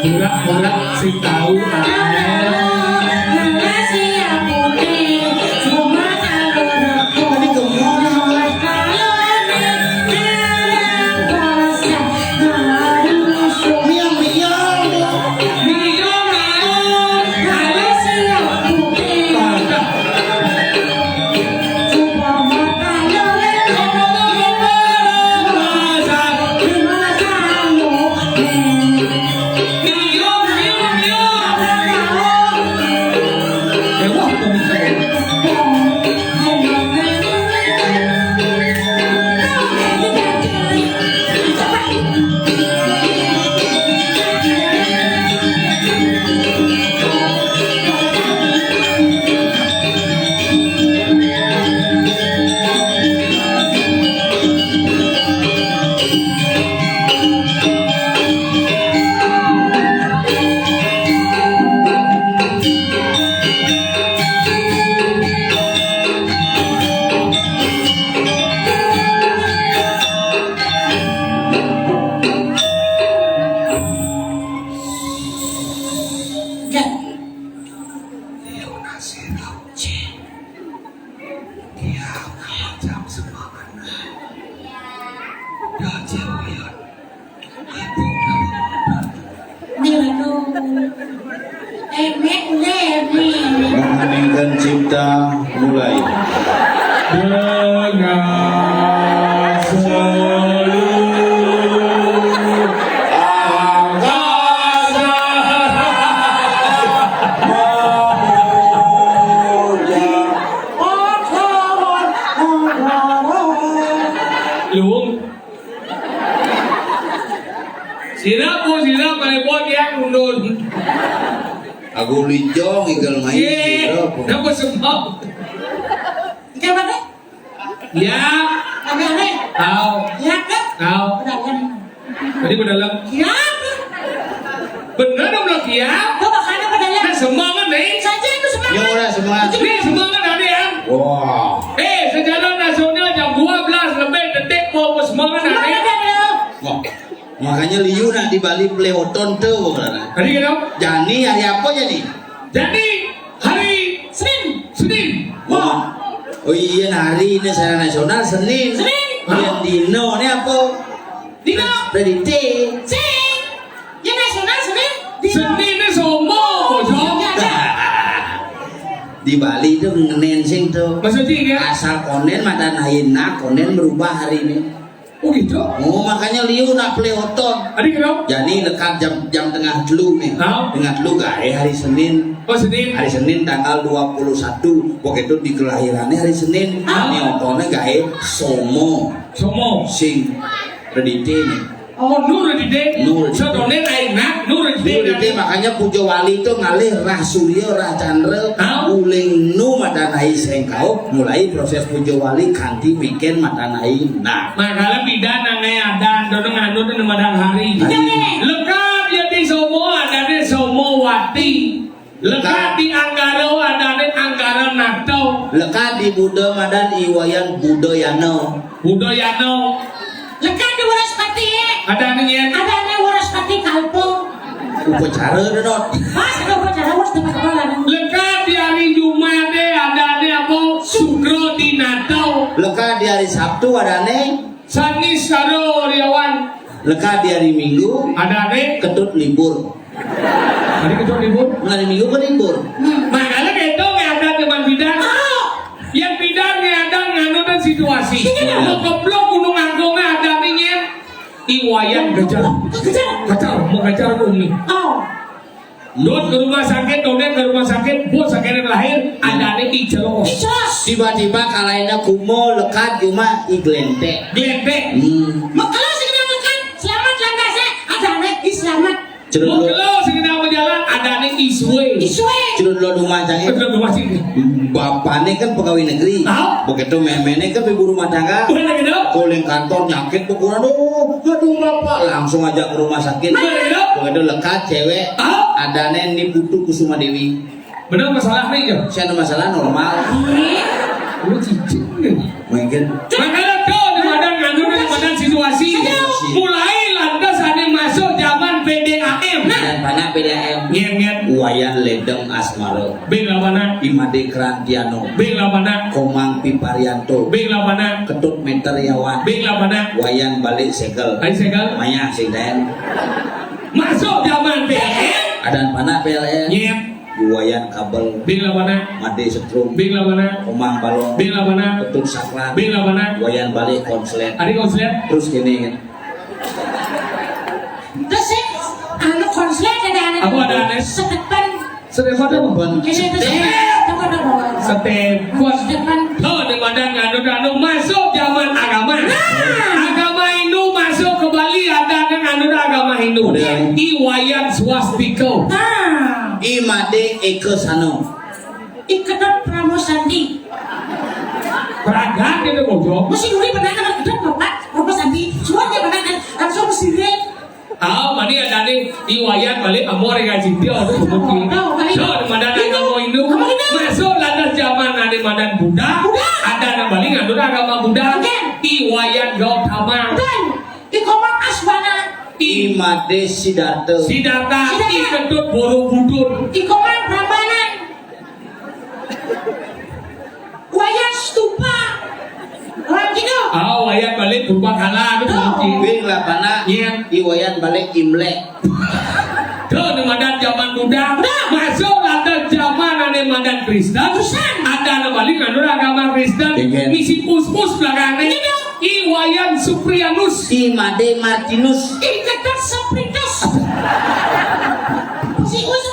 Pura-pura si tahu. Emek Levi. Mengheningkan cipta, mulai. Dengan seluruh angkasa memuja Pahlawan negara. Luung. Sira po, sira paling po tiang undun. Aku lijong igal main. Ye, sira po. Napa semua? Ikan mana? Ya. Ada aneh. Tahu. Ya kan? Tahu. Pedagang. Tadi pedagang. Ya. Bener dong, Blok, ya? Kok makanya pedagang? Nah, semua kan, nih. Saja itu semua. Ya, udah, semua. Nih, semua kan ada, ya? Wah. Eh, secara nasional jam dua belas lebih detik mau semua kan ada. Semua ada, ya? Wah. Makanya liu nak di Bali peleoton tuh, Bang. Tadi kenapa? Jani hari apa jadi? Jadi hari Senin. Senin. Wah. Oh iya, hari ini secara nasional Senin. Senin. Hah? Yang dino ini apa? Dino. Predite. Sing. Ya nasional Senin. Dino. Senin ini sombong, sombong. Iya, iya. Di Bali itu ngenen sing tuh. Maksudnya ya? Asal konen mata nahin nak konen merubah hari ini. Oh gitu? Oh, makanya liu nak peleoton. Tadi kenapa? Jadi lekat jam jam tengah telu nih. Hah? Tengah telu gae hari Senin. Oh, Senin. Hari Senin tanggal dua puluh satu. Begitu di kelahirannya hari Senin. Hah? Ini otonya gae somo. Somo. Sing redite nih. Oh, nur redite. Nur redite. Sedone lain nak, nur redite. Nur redite, makanya puja wali itu ngalih rah surya, rah candra, hah? Uling nu madanai sengkau, mulai proses puja wali kanti meken madanai. Nah. Makanya beda nangai adan, dono nganu tu madan hari. Hari. Lekat jadi somo, adane somo wati. Lekat di Anggara, adane Anggara Nato. Lekat di Buddha madan Iwayan Buddha Yano. Buddha Yano. Lekat di Waraspati. Adane yen. Adane Waraspati Kalpo. Upacara deh, Not. Pas ada upacara, wes tempat kepala. Lekat di hari Jumat deh, adane apa? Sukro di Nato. Lekat di hari Sabtu, adane Sanis Saro Riawan. Lekat di hari Minggu, adane Ketut libur. Hari Ketut libur? Hari Minggu kan libur. Makanya gitu nggak ada teman bidan. Yang bidan nggak ada nganu dan situasi. Iya. Mau keblok Gunung Agung nggak ada nih, nyen. Iwayan kejar. Kejar. Kejar, mau kejar umi. Oh. Dot ke rumah sakit, Dodek ke rumah sakit, bos akhirnya lahir, adane Icelos. Icelos. Tiba-tiba kalaina kumo lekat cuma i glente. Glente. Hmm. Mekelo sing kena lekat, selamat lantas, eh. Adane i selamat. Cerut lo. Mekelo sing kena berjalan, adane i suwe. I suwe. Cerut lo rumah sakit. Cerut rumah sakit. Bapaknya kan pegawai negeri. Tahu. Begitu memene kan ibu rumah tangga. Benar gitu. Koling kantor nyakit pokoknya, aduh, aduh bapak langsung ajak ke rumah sakit. Benar gitu. Begitu lekat cewek. Tahu. Adane ni Putu Kusuma Dewi. Benar masalah nih ya? Saya ada masalah normal. Lu cicing nih. Mungkin. Makanya tuh di badan ngandung di badan situasi. Situasi. Mulai lantas ada masuk zaman P D A M. Nah. Dan panak P D A M. Ngen, ngen. Wayan Ledeng Asmara. Bela mana? Imade Krantiano. Bela mana? Komang Piparianto. Bela mana? Ketut Meter Yawan. Bela mana? Wayan Balik Segel. Hai Segel. Maya sing den. Masuk zaman P L N. Adan panak P L N. Nyet. Wayan Kabel. Bela mana? Made Setrum. Bela mana? Komang Balong. Bela mana? Ketut Saklan. Bela mana? Wayan Balik Konslet. Ada konslet? Terus gini kan. Terus sih, anu konslet ada anu. Apa ada anu? Setepan. Setepan apa? Ini itu Setepan. Setepan apa? Setepan. Setepan. Oh, di mana anu anu masuk zaman agama. Nah. Agama Hindu masuk ke Bali ada kan anu agama Hindu. Ada. Iwayan swastika. Nah. Imade Eka Sano. Iketot Pramosanti. Pragat itu bodoh. Masih dulu pernah kan Iketot Pramosanti. Suarnya pernah kan langsung sirip. Ah, mani ada nih Iwayan balik amor ya cinti orang seperti. Tahu, kali. So, di mana ada agama Hindu? Agama Hindu. Masuk lantas zaman ada madan Buddha. Buddha. Ada anak balik ngandung agama Buddha. Oke. Iwayan Gautama. Betul. Ikomang Aswana. Imade Siddhartha. Siddhartha. Siddhartha. Iketut Borobudur. Ikomang Prambanan. Wayan Stupa. Orang gitu. Ah, wayan balik Purba Kala tu. Tuh. Bing lah panak. Iya. Iwayan balik Imlek. Tuh, di madan zaman Buddha. Masuk ada zaman ane madan Kristen. Ada ane balik ngandung agama Kristen. Iya. Misi pus-pus belakangnya. Iya. I Wayan Suprianus. I Made Martinus. I Kedat Seprintus. Si Us.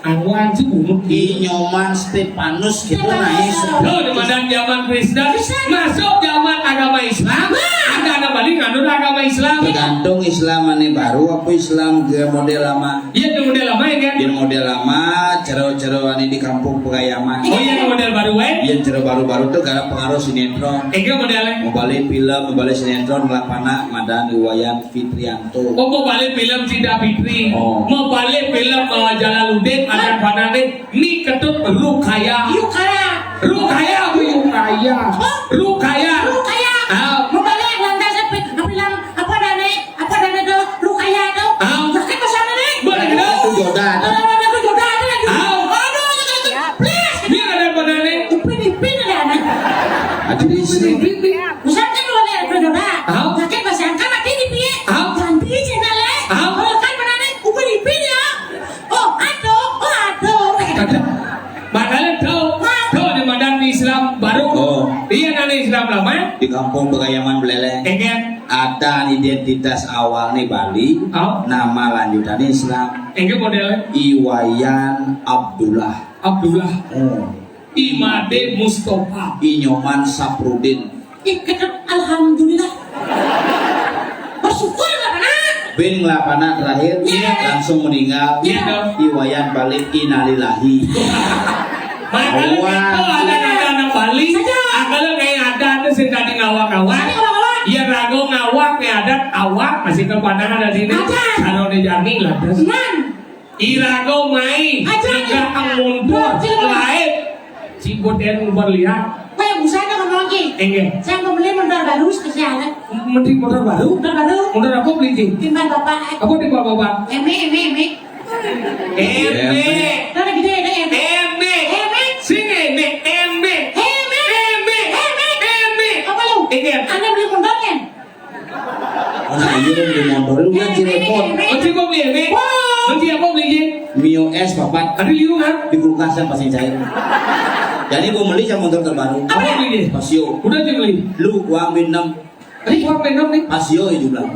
Awan si bunut. I Nyoman Stepanus gitu, nah, Stepanus. Tuh, di madan zaman Kristen. Kristen. Masuk zaman agama Islam. Ada ane balik ngandung agama Islam. Tergantung Islam ane baru apa Islam ke model lama. Iya, ke model lama ya, kan? Iya, model lama, cero-cero ane di kampung Pegayaman. Oh iya, ke model baru, eh? Iya, cero baru-baru tuh gara pengaruh sinetron. Enggak modelnya. Mau balik film, mau balik sinetron, ngelapana madan I Wayan Fitrianto. Oh, mau balik film Cinta Fitri. Oh. Mau balik film, eh, Jalaluddin, ada panane. Ni Ketut Rukaya. Yukaya. Rukaya apa Yukaya? Hah? Rukaya. Rukaya. Ah. Mau balik lantas apa, apa bilang, apa dane, apa dane tuh, Rukaya tuh. Ah. Sakit pasang ini. Boleh gitu. Itu jodoh ada. Ada, ada, ada, jodoh ada lagi. Ah. Aduh, please. Biar ada apa dane? Upin Ipin ada anak. Aduh, Upin Ipin. Misalkan lu ada jodoh. Ah. Sakit pasang kan mati di piye? Ah. Ganti channel, eh. Ah. Kalau kan mana nih? Upin Ipin ya. Oh, aduh, oh, aduh. Ada. Makanya tuh, tuh di madan Islam baru. Oh. Iya, nane Islam lama. Di kampung Pegayaman Beleleng. Enggak. Ada identitas awalnya Bali, oh, nama lanjutannya Islam. Enggak modelnya. I Wayan Abdullah. Abdullah. Oh. I Made Mustafa. I Nyoman Saprudin. Ih, kata, alhamdulillah. Bersyukur nggak pernah. Bin ngelapana terakhir, iya, langsung meninggal. Iya. I Wayan balik, innalillahi. Makanya awas. Gitu, ada kata anak Bali, saja. Kalau kayak ada tuh sing tadi ngawak-ngawak. Tadi ngawak-ngawak. Iya, rago ngawak, kayak adat awak, masih ke panah ada sini. Ada. Kalau di Jami lah, terus. Nan. Irago mai, aja, negah ang mundur, aja, lain. Cibut yang berlihat. Weh, busa na ngomong ki. Enggak. Saya mau beli motor baru spesial. Mending motor baru? Motor baru. Motor apa beli, Cing? Timbal bapak, eh. Apa timbal bapak? Eme, eme, eme. Eme. Mana gede ada eme? Eme. Eme. Sini, eme. Eme. Eme. Eme. Eme. Eme. Apa lu? Enggak. Anda beli motor kan? Oh, nah, iya, di motor lu kan Cirepot. Oh, Cing, gua beli ya, Bang? Wah. Nanti apa beli, Cing? Mio es papat. Ada di rumah? Di kulkas yang pasti cair. Jadi gua beli sama motor terbaru. Apa beli, Cing? Pasio. Udah, Cing, beli? Lu uang minum. Tadi uang minum nih. Pasio ya jumlah.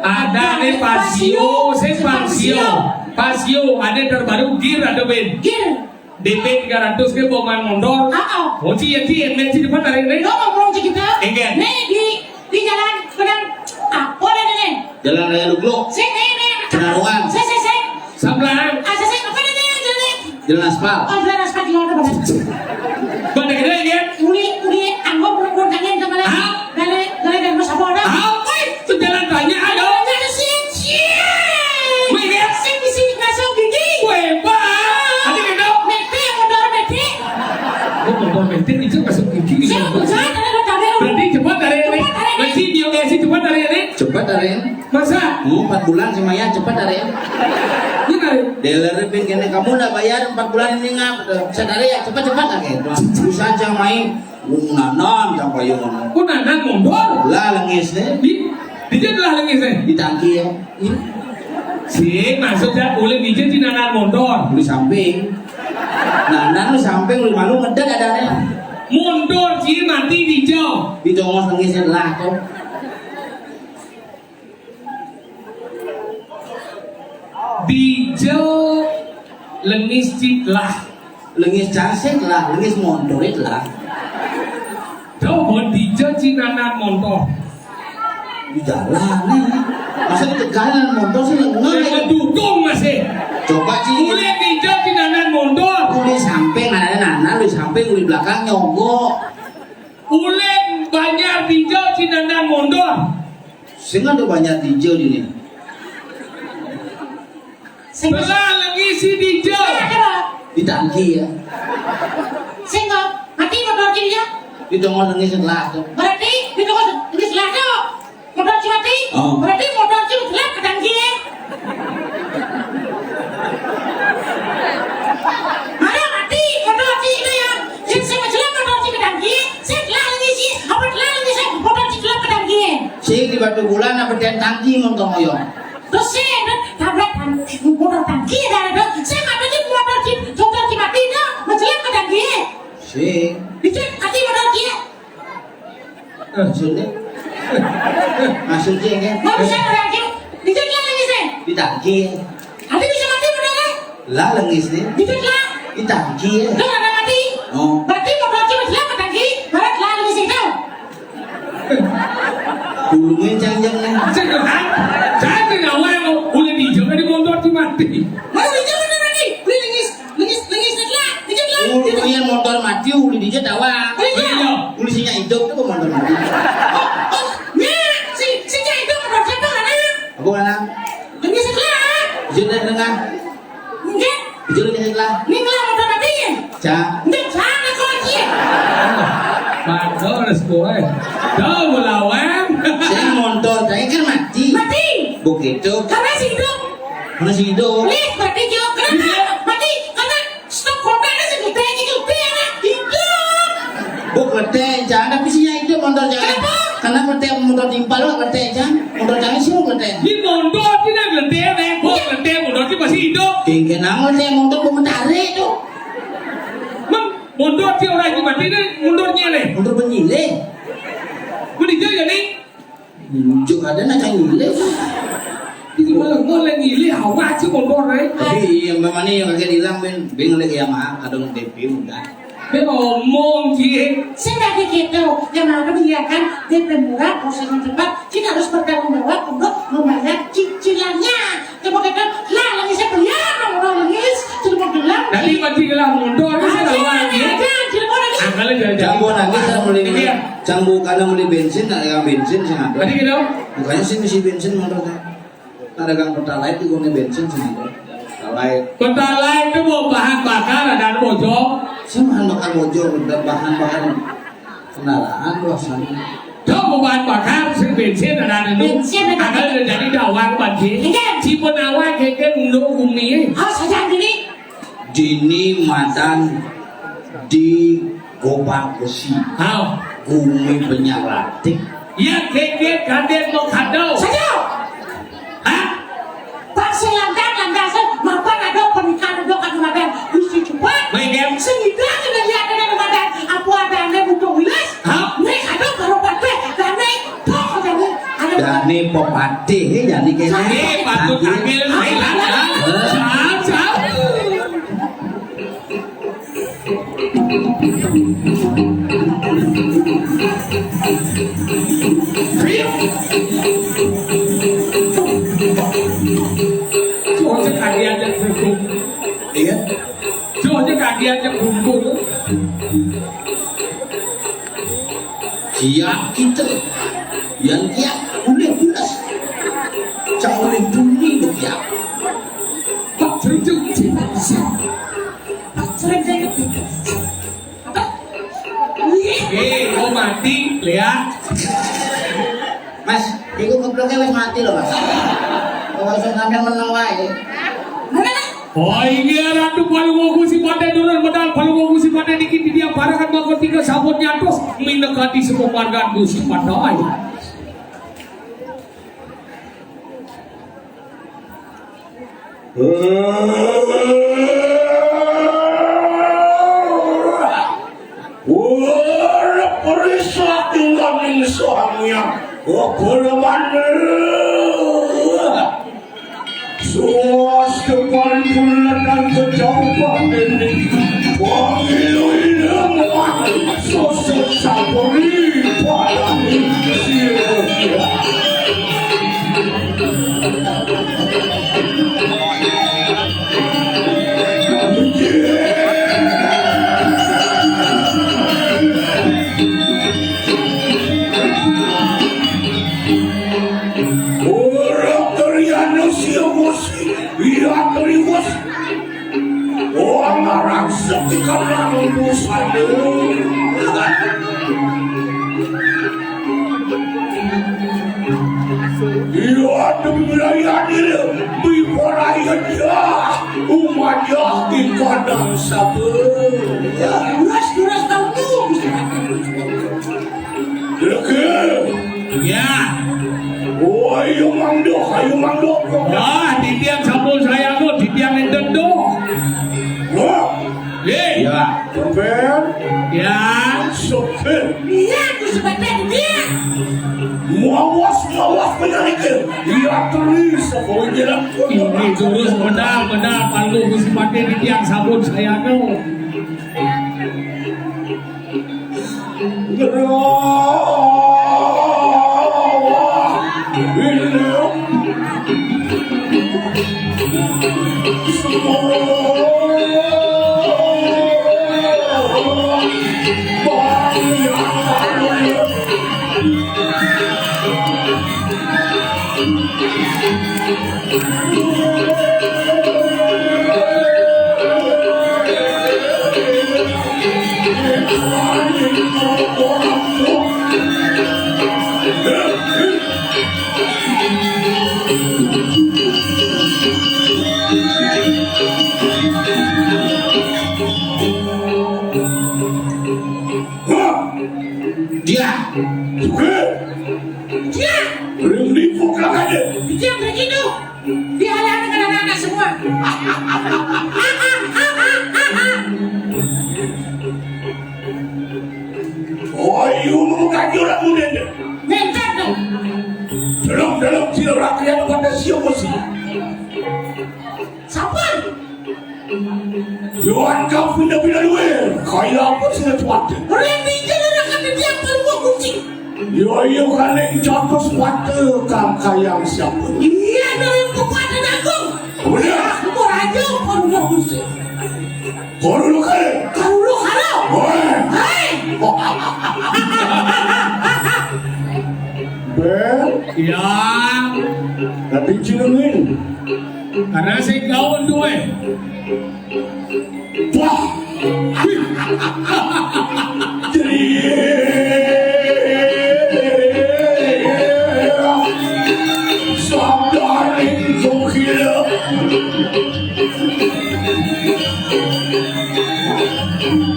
Ada nih Pasio, saya Pasio. Pasio, ada terbaru gear ada band. Gear. D P tiga ratus ke bawa main motor. Ah, ah. Oh, Ci, ya, Ci, ya, Ci, cepat tarik, nih. Lo ngomong Ci kita. Enggak. Nih, di, di jalan, benar. Ah, boleh nih, nih. Jalan Raya Luglo. Sini, nih, nih. Penarungan. Sini, sini, sini. Sebelah. Ah, sini, sini. Apa nih, nih, jalan nih? Jalan aspal. Oh, jalan aspal di mana, benar? Mana gede, ya? Uli, uli, anggo, belum, belum, tangan, sama lagi. Ah? Dari, dari, dari, Mas Abona. Ah, woi. Itu jalan banyak, ayo. Ada sih, cie. Wih, ya. Sing bisi masuk gigi. Weh, Pak. Ada gitu. Mete, motor mete. Oh, motor mete itu masuk gigi. Siap, bukan, ada lo tarik. Berarti cepat dari ini. Cepat dari ini. Berarti dia kasih cepat dari ini. Cepat dari ini. Masa? Hmm, empat bulan sih, Maya, cepat dari ini. Benar. Dealer pin kene, kamu nggak bayar empat bulan ini ngap. Sadar ya, cepat-cepat lah gitu. Susah, Cang, main. Wong nanan sampai yang ngono. Ku nanan mondor. Lah lengis deh. Di, di dia telah lengis deh. Di tangki ya. Sing, maksudnya boleh biji di nanan mondor. Di samping. Nanan lu samping, lu malu ngedek adanya. Mondor sih mati di jauh. Di tongos lengisnya lah tuh. Dijo lengis cit lah. Lengis casit lah, lengis mondorit lah. Coba dijo cinanan montor. Di jalan nih. Masa di tegalan montor sih lengah. Yang dukung masih. Coba, Ci. Mulai dijo cinanan montor. Uli samping, ada nana, uli samping, uli belakang nyogok. Uli banyak dijo cinanan montor. Sing ada banyak dijo di nih. Sing. Belah lagi si dijo. Sing ada. Di tangki ya. Sing kok, mati motor dia. Di tongol lagi setelah tuh. Berarti di tongol lagi setelah tuh. Motor si mati. Oh. Berarti motor si setelah ke tangki ya. Mana mati motor si itu ya. Sing, sing setelah motor si ke tangki. Sing telah lagi si, apa telah lagi si, motor si setelah ke tangki ya. Sing di batu bulan apa ten tangki motor ngoyong. Terus sing, tabrak tangki, motor tangki, dah ada. Sing, apa ni motor ki, motor ki mati dah, mencelat ke tangki. Sing. Dicek, mati motor ki. Maksudnya? Maksudnya kan? Mau bisa orang ki, dicek lah lagi sing. Di tangki. Ada bisa mati motor ki. Lah lengis nih. Dicek lah. Di tangki. Dah ada mati. Oh. Berarti motor ki mencelat ke tangki, barat lah lagi sing tau. Tulungin jangjang nih. Sing kan? Jangan awal mau boleh dijawab di motor ki mati. Mana dijawab di mati? Boleh lengis, lengis, lengis lah, lengis lah. Ulu yang motor mati, ulu dijawab awal. Iya. Ulu sinya hidup tuh motor mati. Oh, oh, ya, si, si itu motor siapa mana? Apa mana? Lengis lah. Jangan dengar. Nggih. Jero niki lah. Ning lah motor mati ya? Ja. Nggih, sana kok iki. Bagus kowe. Dah melawan. Sing motor saya kan mati. Mati. Begitu. Karena si hidup. Mana si hidup? Lih, mati juga. Kenapa? Iya. Mati karena stop kontaknya si gede iki gede ya. Hidup. Buk gede, jangan tapi sih itu motor jangan. Kenapa? Karena gede motor timpal lo gede jangan. Motor jangan sih gede. Di motor tidak gede, nek buk gede motor ki masih hidup. Tinggal nang gede motor mau mencari tuh. Mem, motor ki orang iki mati nih, motor nyele. Motor penyile. Mending dia jadi. Njuk ada nak nyile. Iki malah mulai nyile, awak sih motor, eh. Tapi yang memang ini yang kagak hilang, Ben. Ben lagi ya, Mak. Kadang D P udah. Be omong ki. Sing dadi gitu. Yang mana biarkan D P murah, usaha cepat, kita harus bertanggung jawab untuk membayar cicilannya. Coba kata, lah lagi saya beli apa orang lagi, terima gelang. Dadi mati gelang mundur, wis ora wae. Aja, aja, terima lagi. Akale jajan. Jang mbok nangis, ora muni. Iya. Jang mbok kana muni bensin, nak yang bensin sing ada. Tadi gitu. Bukannya sih misi bensin motor saya. Ada kang Pertalite itu guna bensin sih ada. Pertalite. Pertalite itu mau bahan bakar ada bojong. Sih bahan bakar bojong, bahan bakar kendaraan luasannya. Dong mau bahan bakar sih bensin ada anu. Bensin ada. Ada udah jadi dawang banjir. Iya. Si penawar keke unduk umi. Oh, saja diri. Dini madan di Gobang Besi. Hao. Gumi Penyaratik. Ya keke kaden mau kadau. Saja. Hah? Pak sing landang landang sing mapan ada pernikahan ada kadu madan. Gusti cepat. Baik, em. Sing hidup ada lihat ada madan. Apa ada ane butuh wilas? Hah? Nek ada karo pateh dane tok dane. Ada dane pepatih ya nih kene. Eh, patut ambil. Ayo, lanjut. Siap, siap. Cocok kaki aja bungkuk. Iya. Cocok kaki aja bungkuk. Kiak kita yang kiak boleh pulas. Cak oleh bumi kiak. Tak terjun tidak bisa. Eh, mau mati, lihat. Mas, iku keploknya wis mati loh, Mas. Oh, iso sampean meneng wae. Oh, ini Ratu Palungguh Gusti Patih turun medal Palungguh Gusti Patih niki dia parakan mangko tiga sabun nyatus minekati semua margan Gusti Patih. Urip risak tingganing suamian. Apa lemane? Suas depan bulan dan kejauhan ini. Wangi luilang. Sosok sapuri. Padang ini. Ora Trianus ya Mus, ya Triwus. Ora ngarang setika nang busane. Iya, demi rayane, biporaya dia, umaja di kandang sapi. Ya, terus, terus, tahu tuh. Lagi. Ya. Oh, iya, Mang. Duh, ayo mandok. Wah, titiang sampun sayangan, titiang enten duh. Wah. Eh. Ya. Tumben. Ya. Sopir. Iya, aku sebagai dia. Mawas, mawas, menarik. Iya, terus, aku jalan. Ini terus, benar, benar. Kalau Gusti Patih titiang sampun sayangan. Dia. Dia. Belum dibuka aja. Dia begitu. Dihalangi dengan anak-anak semua. Oh, iya, mau kaji orang muda ni. Minta tu. Dalam, dalam, tidak rakyat pada siapa sih? Siapa? Yohan kau pindah-pindah luar. Kaya apa sih tuan? Orang pindah orang kata dia perlu kunci. Yo, yo, kane contoh sepatu kang kayang siapa? Iya, dalam kekuatan agung. Udah. Aku raja, aku udah khusus. Kalau lu kare. Kalau lu kare. Woi. Hei. Be. Ya. Tapi cilungin. Karena saya gaul tuh, eh. Wah. Sabdaning gokil.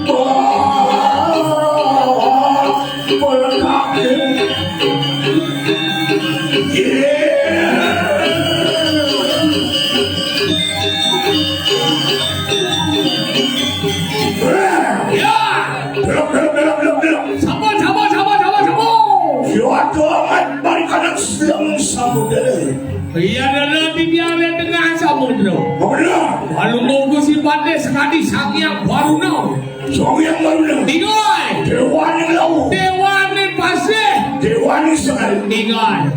Wah. Bola kaki. Ya. Belum, belum, belum, belum, belum. Sampun, sampun, sampun, sampun, sampun. Yo, aduh, amat balik kanan siang samudera. Iya, dana di tengah samudera. Benar. Lalu nunggu si Patih sekali Sang Hyang Baruna. Sang Hyang Baruna. Tinggal. Dewaning laut. Dewaning pasih. Dewaning sekali. Tinggal.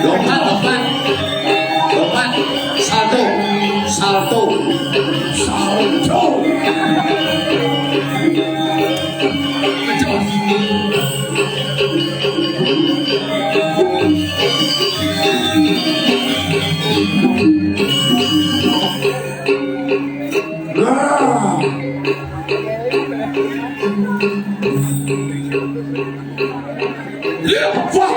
Lompat, lompat. Lompat. Salto. Salto. Salto. Nah. Wah.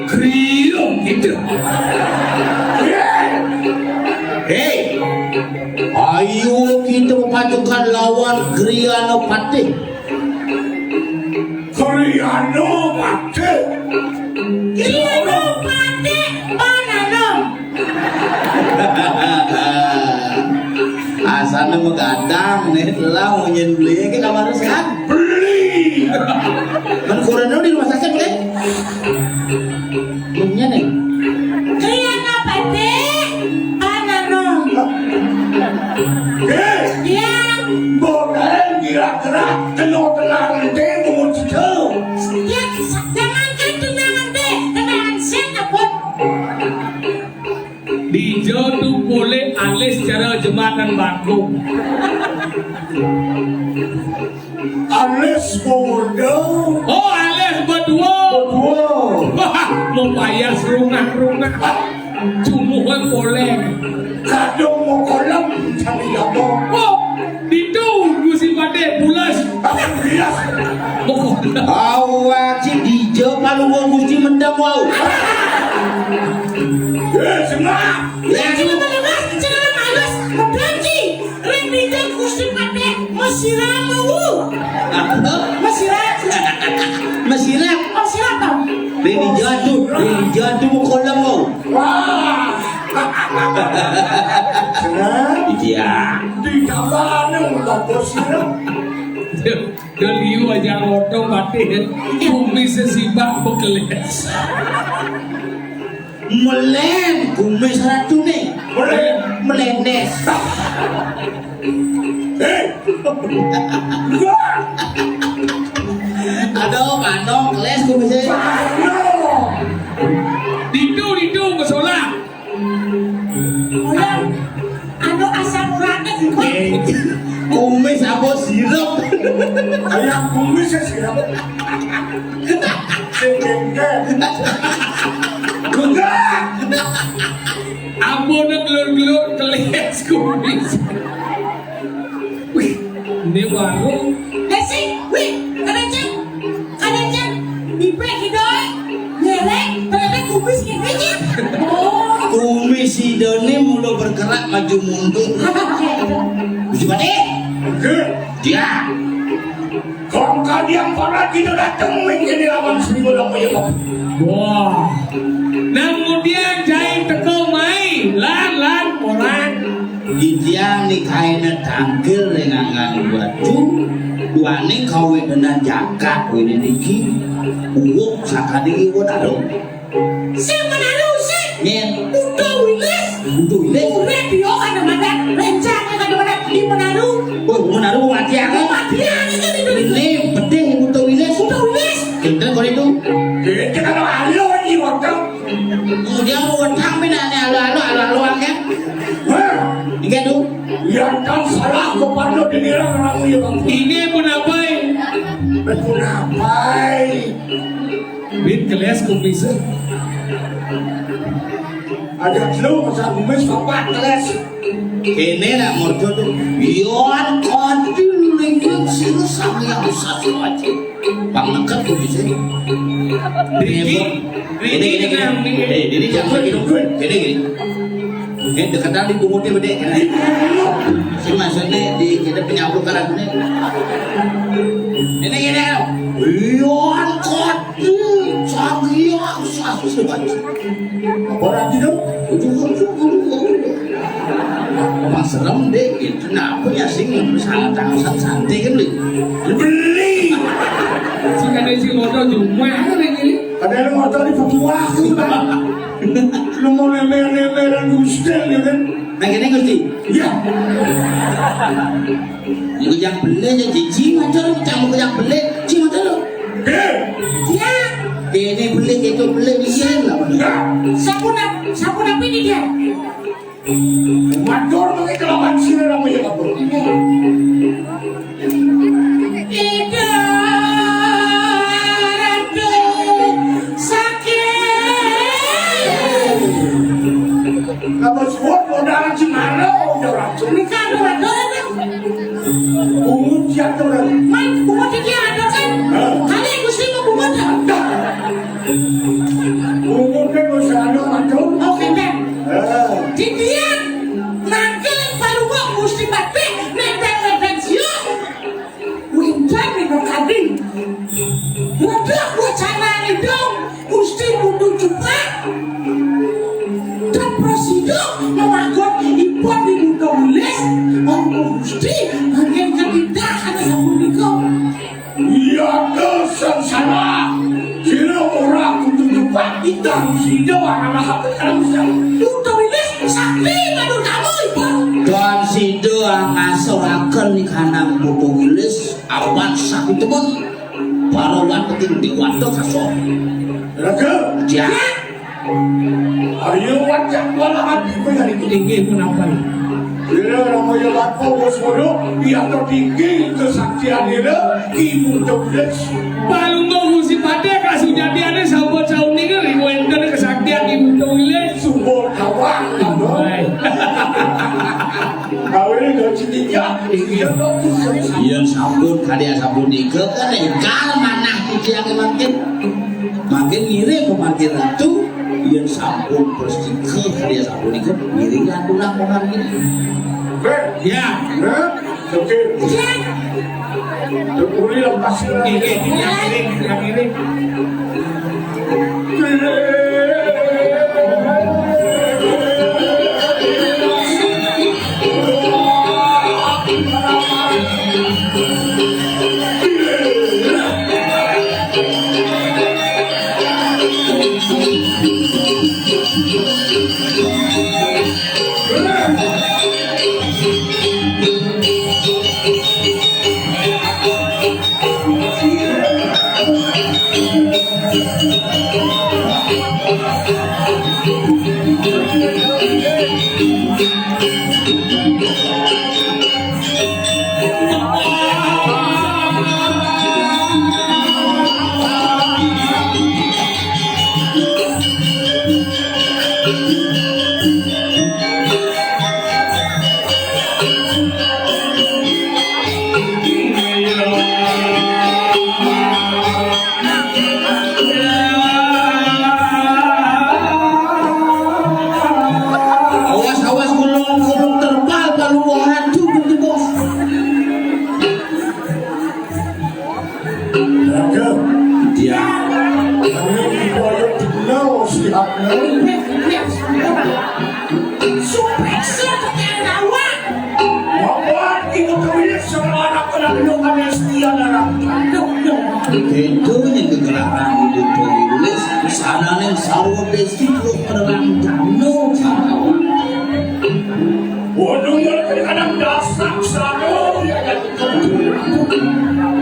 Kriuk gitu. Hei, ayo kita padukan lawan Griana Patih. Griana Patih. Griana Patih, Pananam. Asana mah gadang nih, lah mau nyen beli ke kamar sehat. Beli. Men corona di rumah sakit, kan? Punya nih. Griana Patih, Pananam. Eh, iya. Boleh kira-kira kena tenang nanti mau cerita. Ya, jangan kan tenang nanti, tenang set apa? Dija tu polih alis cara jembatan batu. Alis muda. Oh, alis berdua. Berdua. Wah, mau payah serungah-rungah. Cumuh poleh. Kadung mau kolam cari apa? Oh, ditu Gusti Patih pulas. Iya. Mau kolam. Awak si dija palu wong Gusti mendam wau. Eh, sengak. Ya, sengak. Sengak, sengak, sengak, sengak, sengak, sengak, sengak, sengak, sengak, sengak, Jangan dulu kolam mau. Wah. Iya. Di kampane udah bos ya. Dia liu aja ngotong mati. Bumi sesibak bekeles. Melen, kumis ratune. Melen. Melenes. Hei. Aduh, manok, les kumisnya. Ditu, ditu, besolah. Anu asam uratnya gimana? Kumis apa sirup? Kayak kumis ya sirup. Sing gengkeng. Enggak. Ampun, gelur-gelur kelis kumis. Wih, ini warung. Desi, wih, kadang cek, kadang cek, bibek hidoi, ngerek, ternyata kumis ngecek. Oh. Kumis idone mula bergerak maju mundur. Bisa mati? Dia. Kongkon yang pernah kita datang menjadi lawan seribu lawan ya. Wah. Nang kemudian jai teko mai lan lan orang. Titiang nikaina tangkil ning angan batu, duaning kawedenan jagat wene niki. Uwuk sakadi iwon arum. Sing menaru sih. Nyen. Buta wilis. Buta wilis. Urip yo kadang-kadang, rencana kadang-kadang di menaru. Oh, menaru mati aku. Mati aku kan itu. Ini pedih buta wilis. Buta wilis. Kinten kok itu. Kita kalau alu ini waktu. Kemudian mau wetang pinane alu-alu, alu-alu akeh. Wah. Inggih, Du. Yang kan salah kepada diri orang ya, Bang. Ini pun apa? Pun apa? Wit keles kumis. Ada lu masa kumis papat keles. Kene nak mergo tuh. Yon kondi lingkung sing sang yang satu aja. Pang lengkap kumis ini. Riki, Riki, ini, ini, ini, ini. Eh, ini jangan lagi. Ini, ini. Ini deketan di punggungnya gede, kan? Sing maksudnya di kita penyapu karat ini. Ini, ini. Yon kondi. Sang yang satu aja. Apa lagi dong? Ujung-ujung, ujung-ujung. Pas serem deh, itu kenapa ya sing sangat sangat santai kan, Li? Beli. Sing ada isi motor cuma ini. Ada yang motor di petua tuh, Bang. Lu mau nemer-nemeran Gustel ya kan? Nah, gini, Gusti. Iya. Iku yang beli aja jiji macam, kamu yang beli, jiji macam lo. Hei. Iya. Ini beli, itu beli, bisa lah. Iya. Sapu nap-, sapu napi ini dia? Matur mengke kelawan sira namanya kabur. Ida Ratu sakit. Kamu suwun modal cimara, udah racun. Ini kan ada racun. Bungut jatuh. Man, bungut iki ado kan? Hah? Kali Gusti mau bungut ya? Bungut kan wis anu macul. Oke, Ben. Hah. Didian nangkil paluwa Gusti Patih nenteng-nenteng sio. Winten ning kading. Redak wacanane dong. Gusti kudu cepat. Dan prasida manggon ipun di Buta Wilis, monggo Gusti anggen ketitah ana sapunika. Iya, terus sengsara. Sira ora kudu cepat, kita sida ora maha terus. Buta Wilis sakti madu tamu ipun. Dan sida ngasuhaken kanang Buta Wilis awan sakti temen. Para wateking dewata kasor. Raga. Ya. Ayo wajah wala hati benar itu. Inggih punapa? Ira ramaya lampau wis ngono, iya to tinggi kesaktian ira ibu tulis. Palungguh Gusti Patih kasujatiane sampun sauning riwenten kesaktian ibu tulis. Sumur kawang. Baik. Kawin gak cintinya. Iya. Yen sampun karya sampun nika kan enggal manah titiang mangkin. Mangkin ngiring pemangkin ratu, yen sampun persika karya sampun nika ngiring ratu lah pemangkin. Ya. Oke. Uli lepas. Nggih, nggih, nggih, nggih, nggih. Awas, awas, gulung, gulung terpal, kalau waduh, gitu, Bos. Raga. Ya. Kami dibayar dikenal si Hakna. Supaya saya pakai rawa. Bapak ibu kami sama anak anak lu kami setia dan aduh, aduh. Itu yang digelarang di tulis. Sana nih sarwa desi lu penerang dano. Waduh, ya, kadang dasar sana.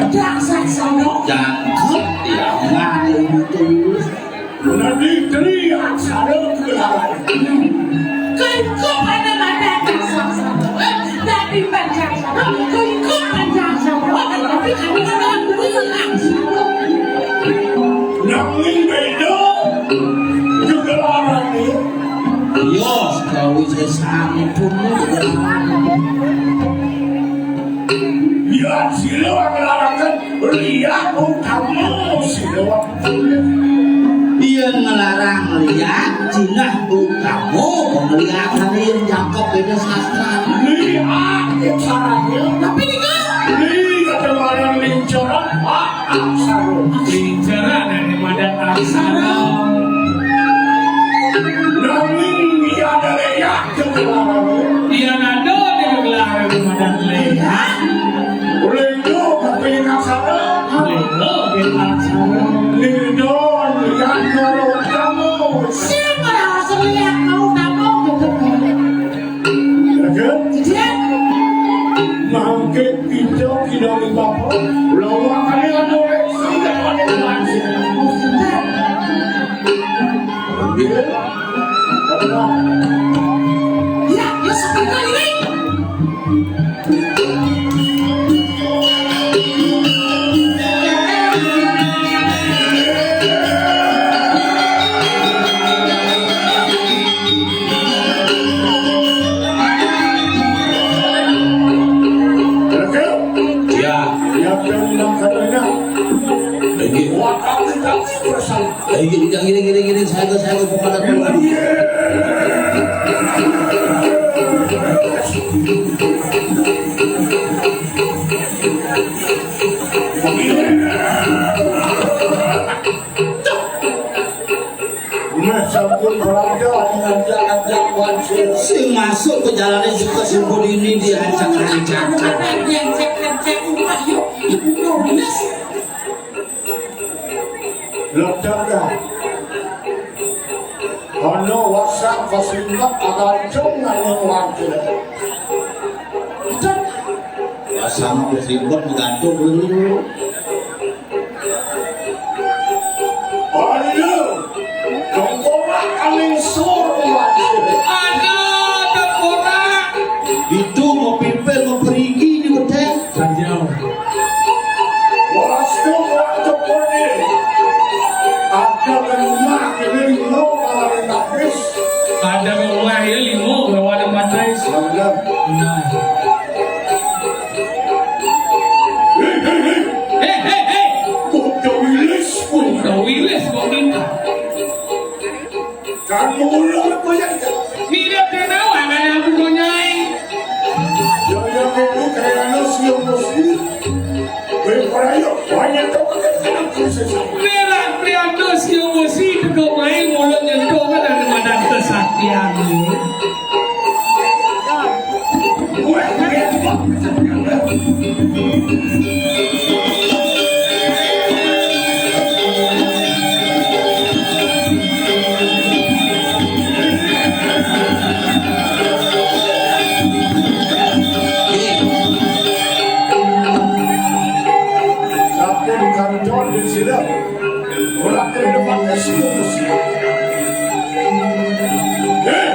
Dasar sana. Cakep, ya, mana itu? Nanti teriak sana. Kengkop ada badan dasar sana. Dari badan sana, kengkop badan sana. Tapi kamu kan orang dulu. Nanging beda. Kegelaran ini. Yo, gawe sesane pun. Ya, sila nglaraken liya utama sila. Iya, ngelarang liya jinah utama penglihatan yang jangkep beda sastra. Liya caranya. Tapi ini kan liya kemarin lincaran. Aksara. Bicara dari madan aksara. Nanging iya ada leyak kegelaran. Iya nado di kegelaran madan leyak. Lendo kaping aksara. Lendo di aksara. Lendo lihat noro kamu. Sing ora usah lihat mau kamu gitu. Raga? Iya. Mangke pinto kinami bapa. Lawakane anu rek sing ane mati. Iya. Iya, ya seperti ini. Ya. Ya, tenang, tenang. Lagi. Waktu kita bersama. Lagi, lagi, lagi, lagi, saya ke, saya ke, kepada Tuhan. Meh sampun berada ngajak-ngajak wancil. Sing masuk ke jalannya juga simpul ini diacak-acak. Ledak dah. Ono wasak pas liwat agak cong nang wancil. Ledak. Pasang ribet gantung dulu. Aduh, tengkorak kaling sur kuat. Aduh, tengkorak. Itu mau pimpin, mau perigi di hotel. Saja. Wastu, waktu pergi. Ada kan rumah ini lino kalau habis. Ada rumah ini lino kalau ada matai. Benar. Nah. Hei, hei, hei. Hei, hei, hei. Kuda wilis, kuda wilis, kok minta. Kamu ulang apa ya? Mirip dengan awan, ada aku punyai. Ya, ya, kamu kayaknya siang mesti. Weh, para yuk, banyak tau kan, kan, kan, kan. Merah prianto siang mesti, teko main, mulut nyentuh, kan, ada madan kesaktian, ya. Sampun kantor di sini. Ora kena pakai sih, sih. Eh,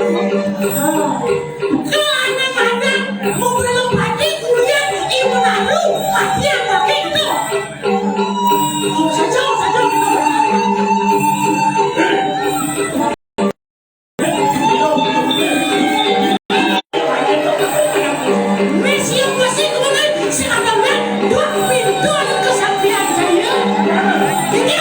Kalau anak-anak mau belok padi kuliah, ibu lalu padi yang pakai itu. Saja, saja kita. Messi yang masih kemudian seakan-akan dua pintu ada kesaksian saya. Ini.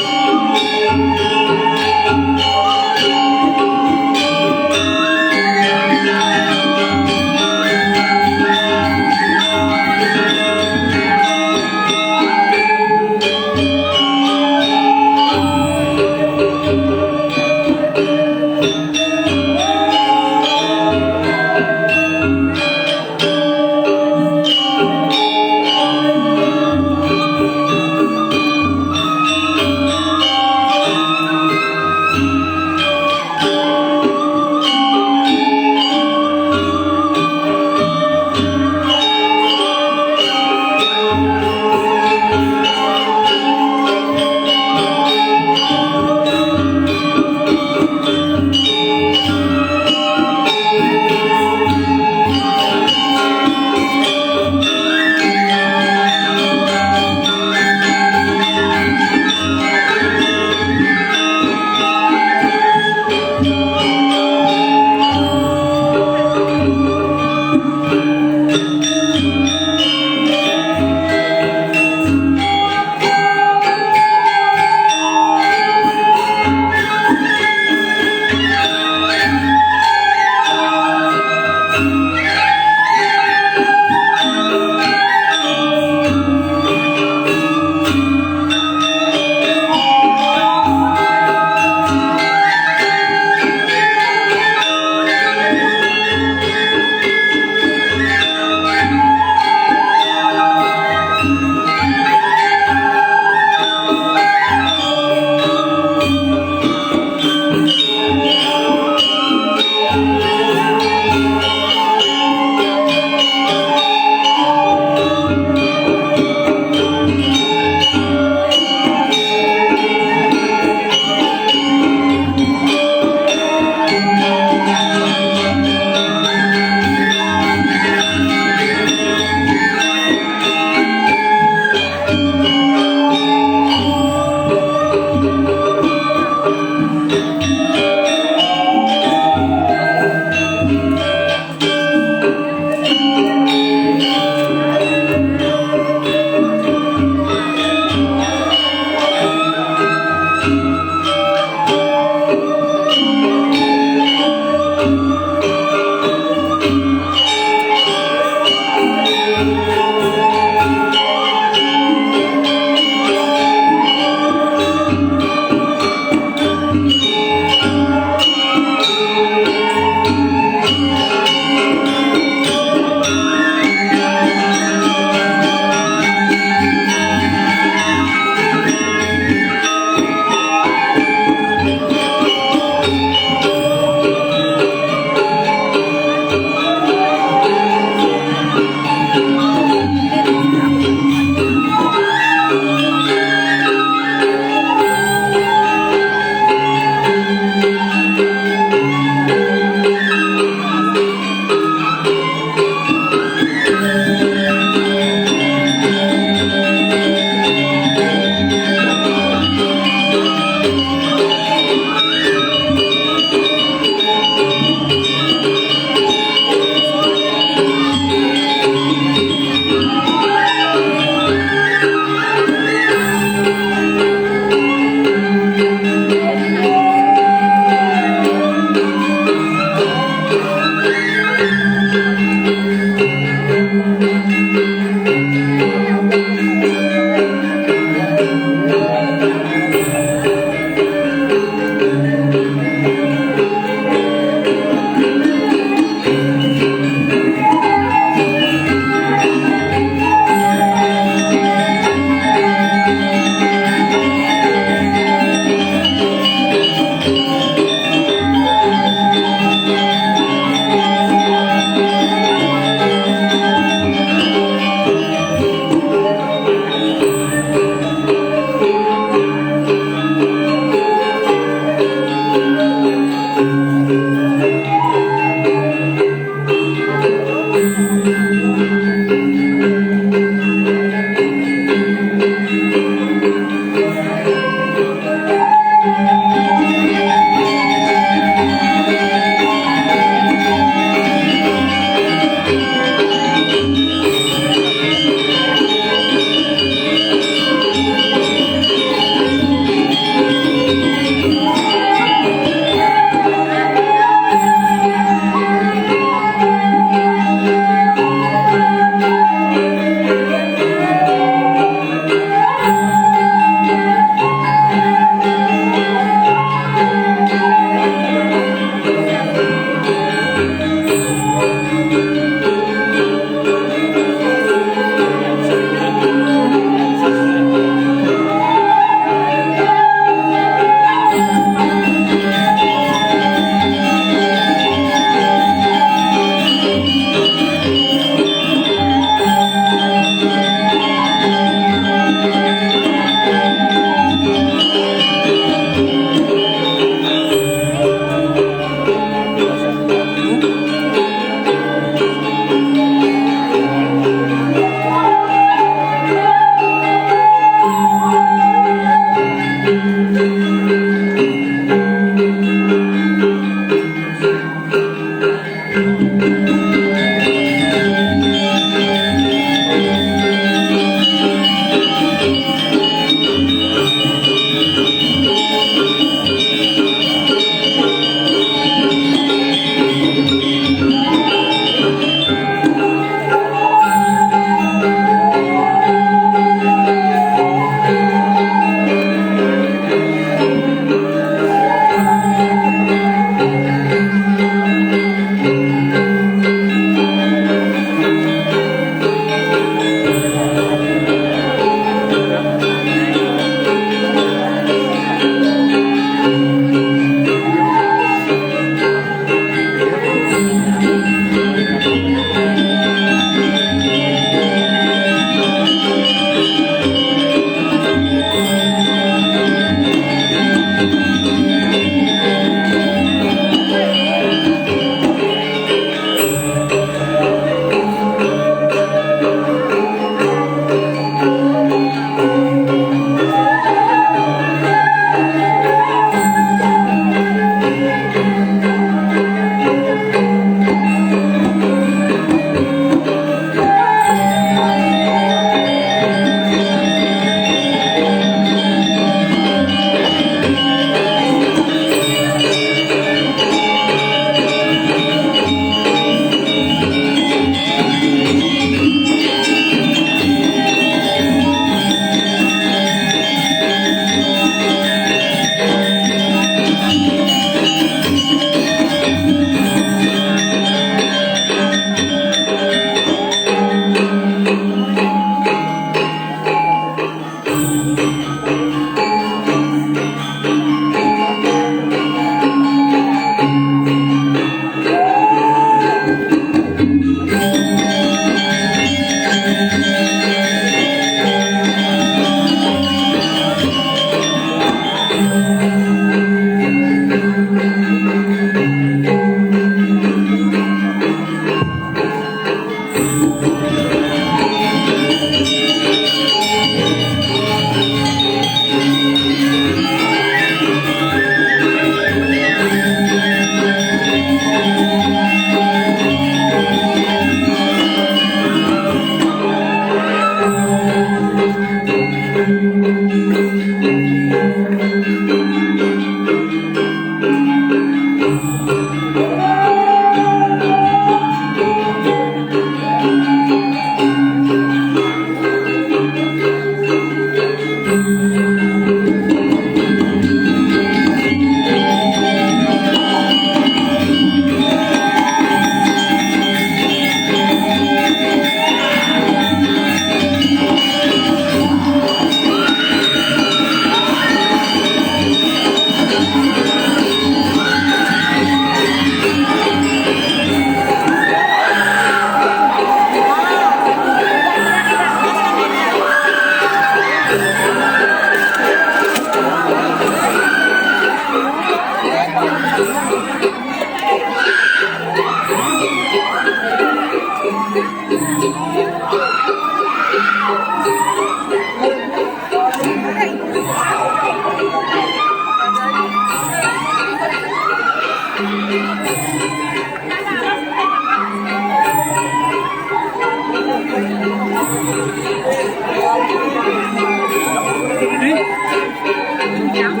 Niku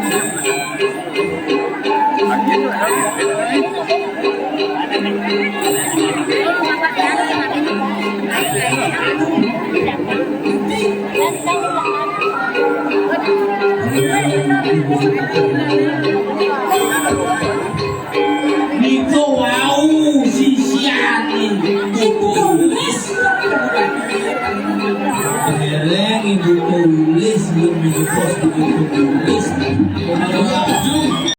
wau sisian ibu tulis. Dereng ibu tulis, belum ibu pos ibu tulis.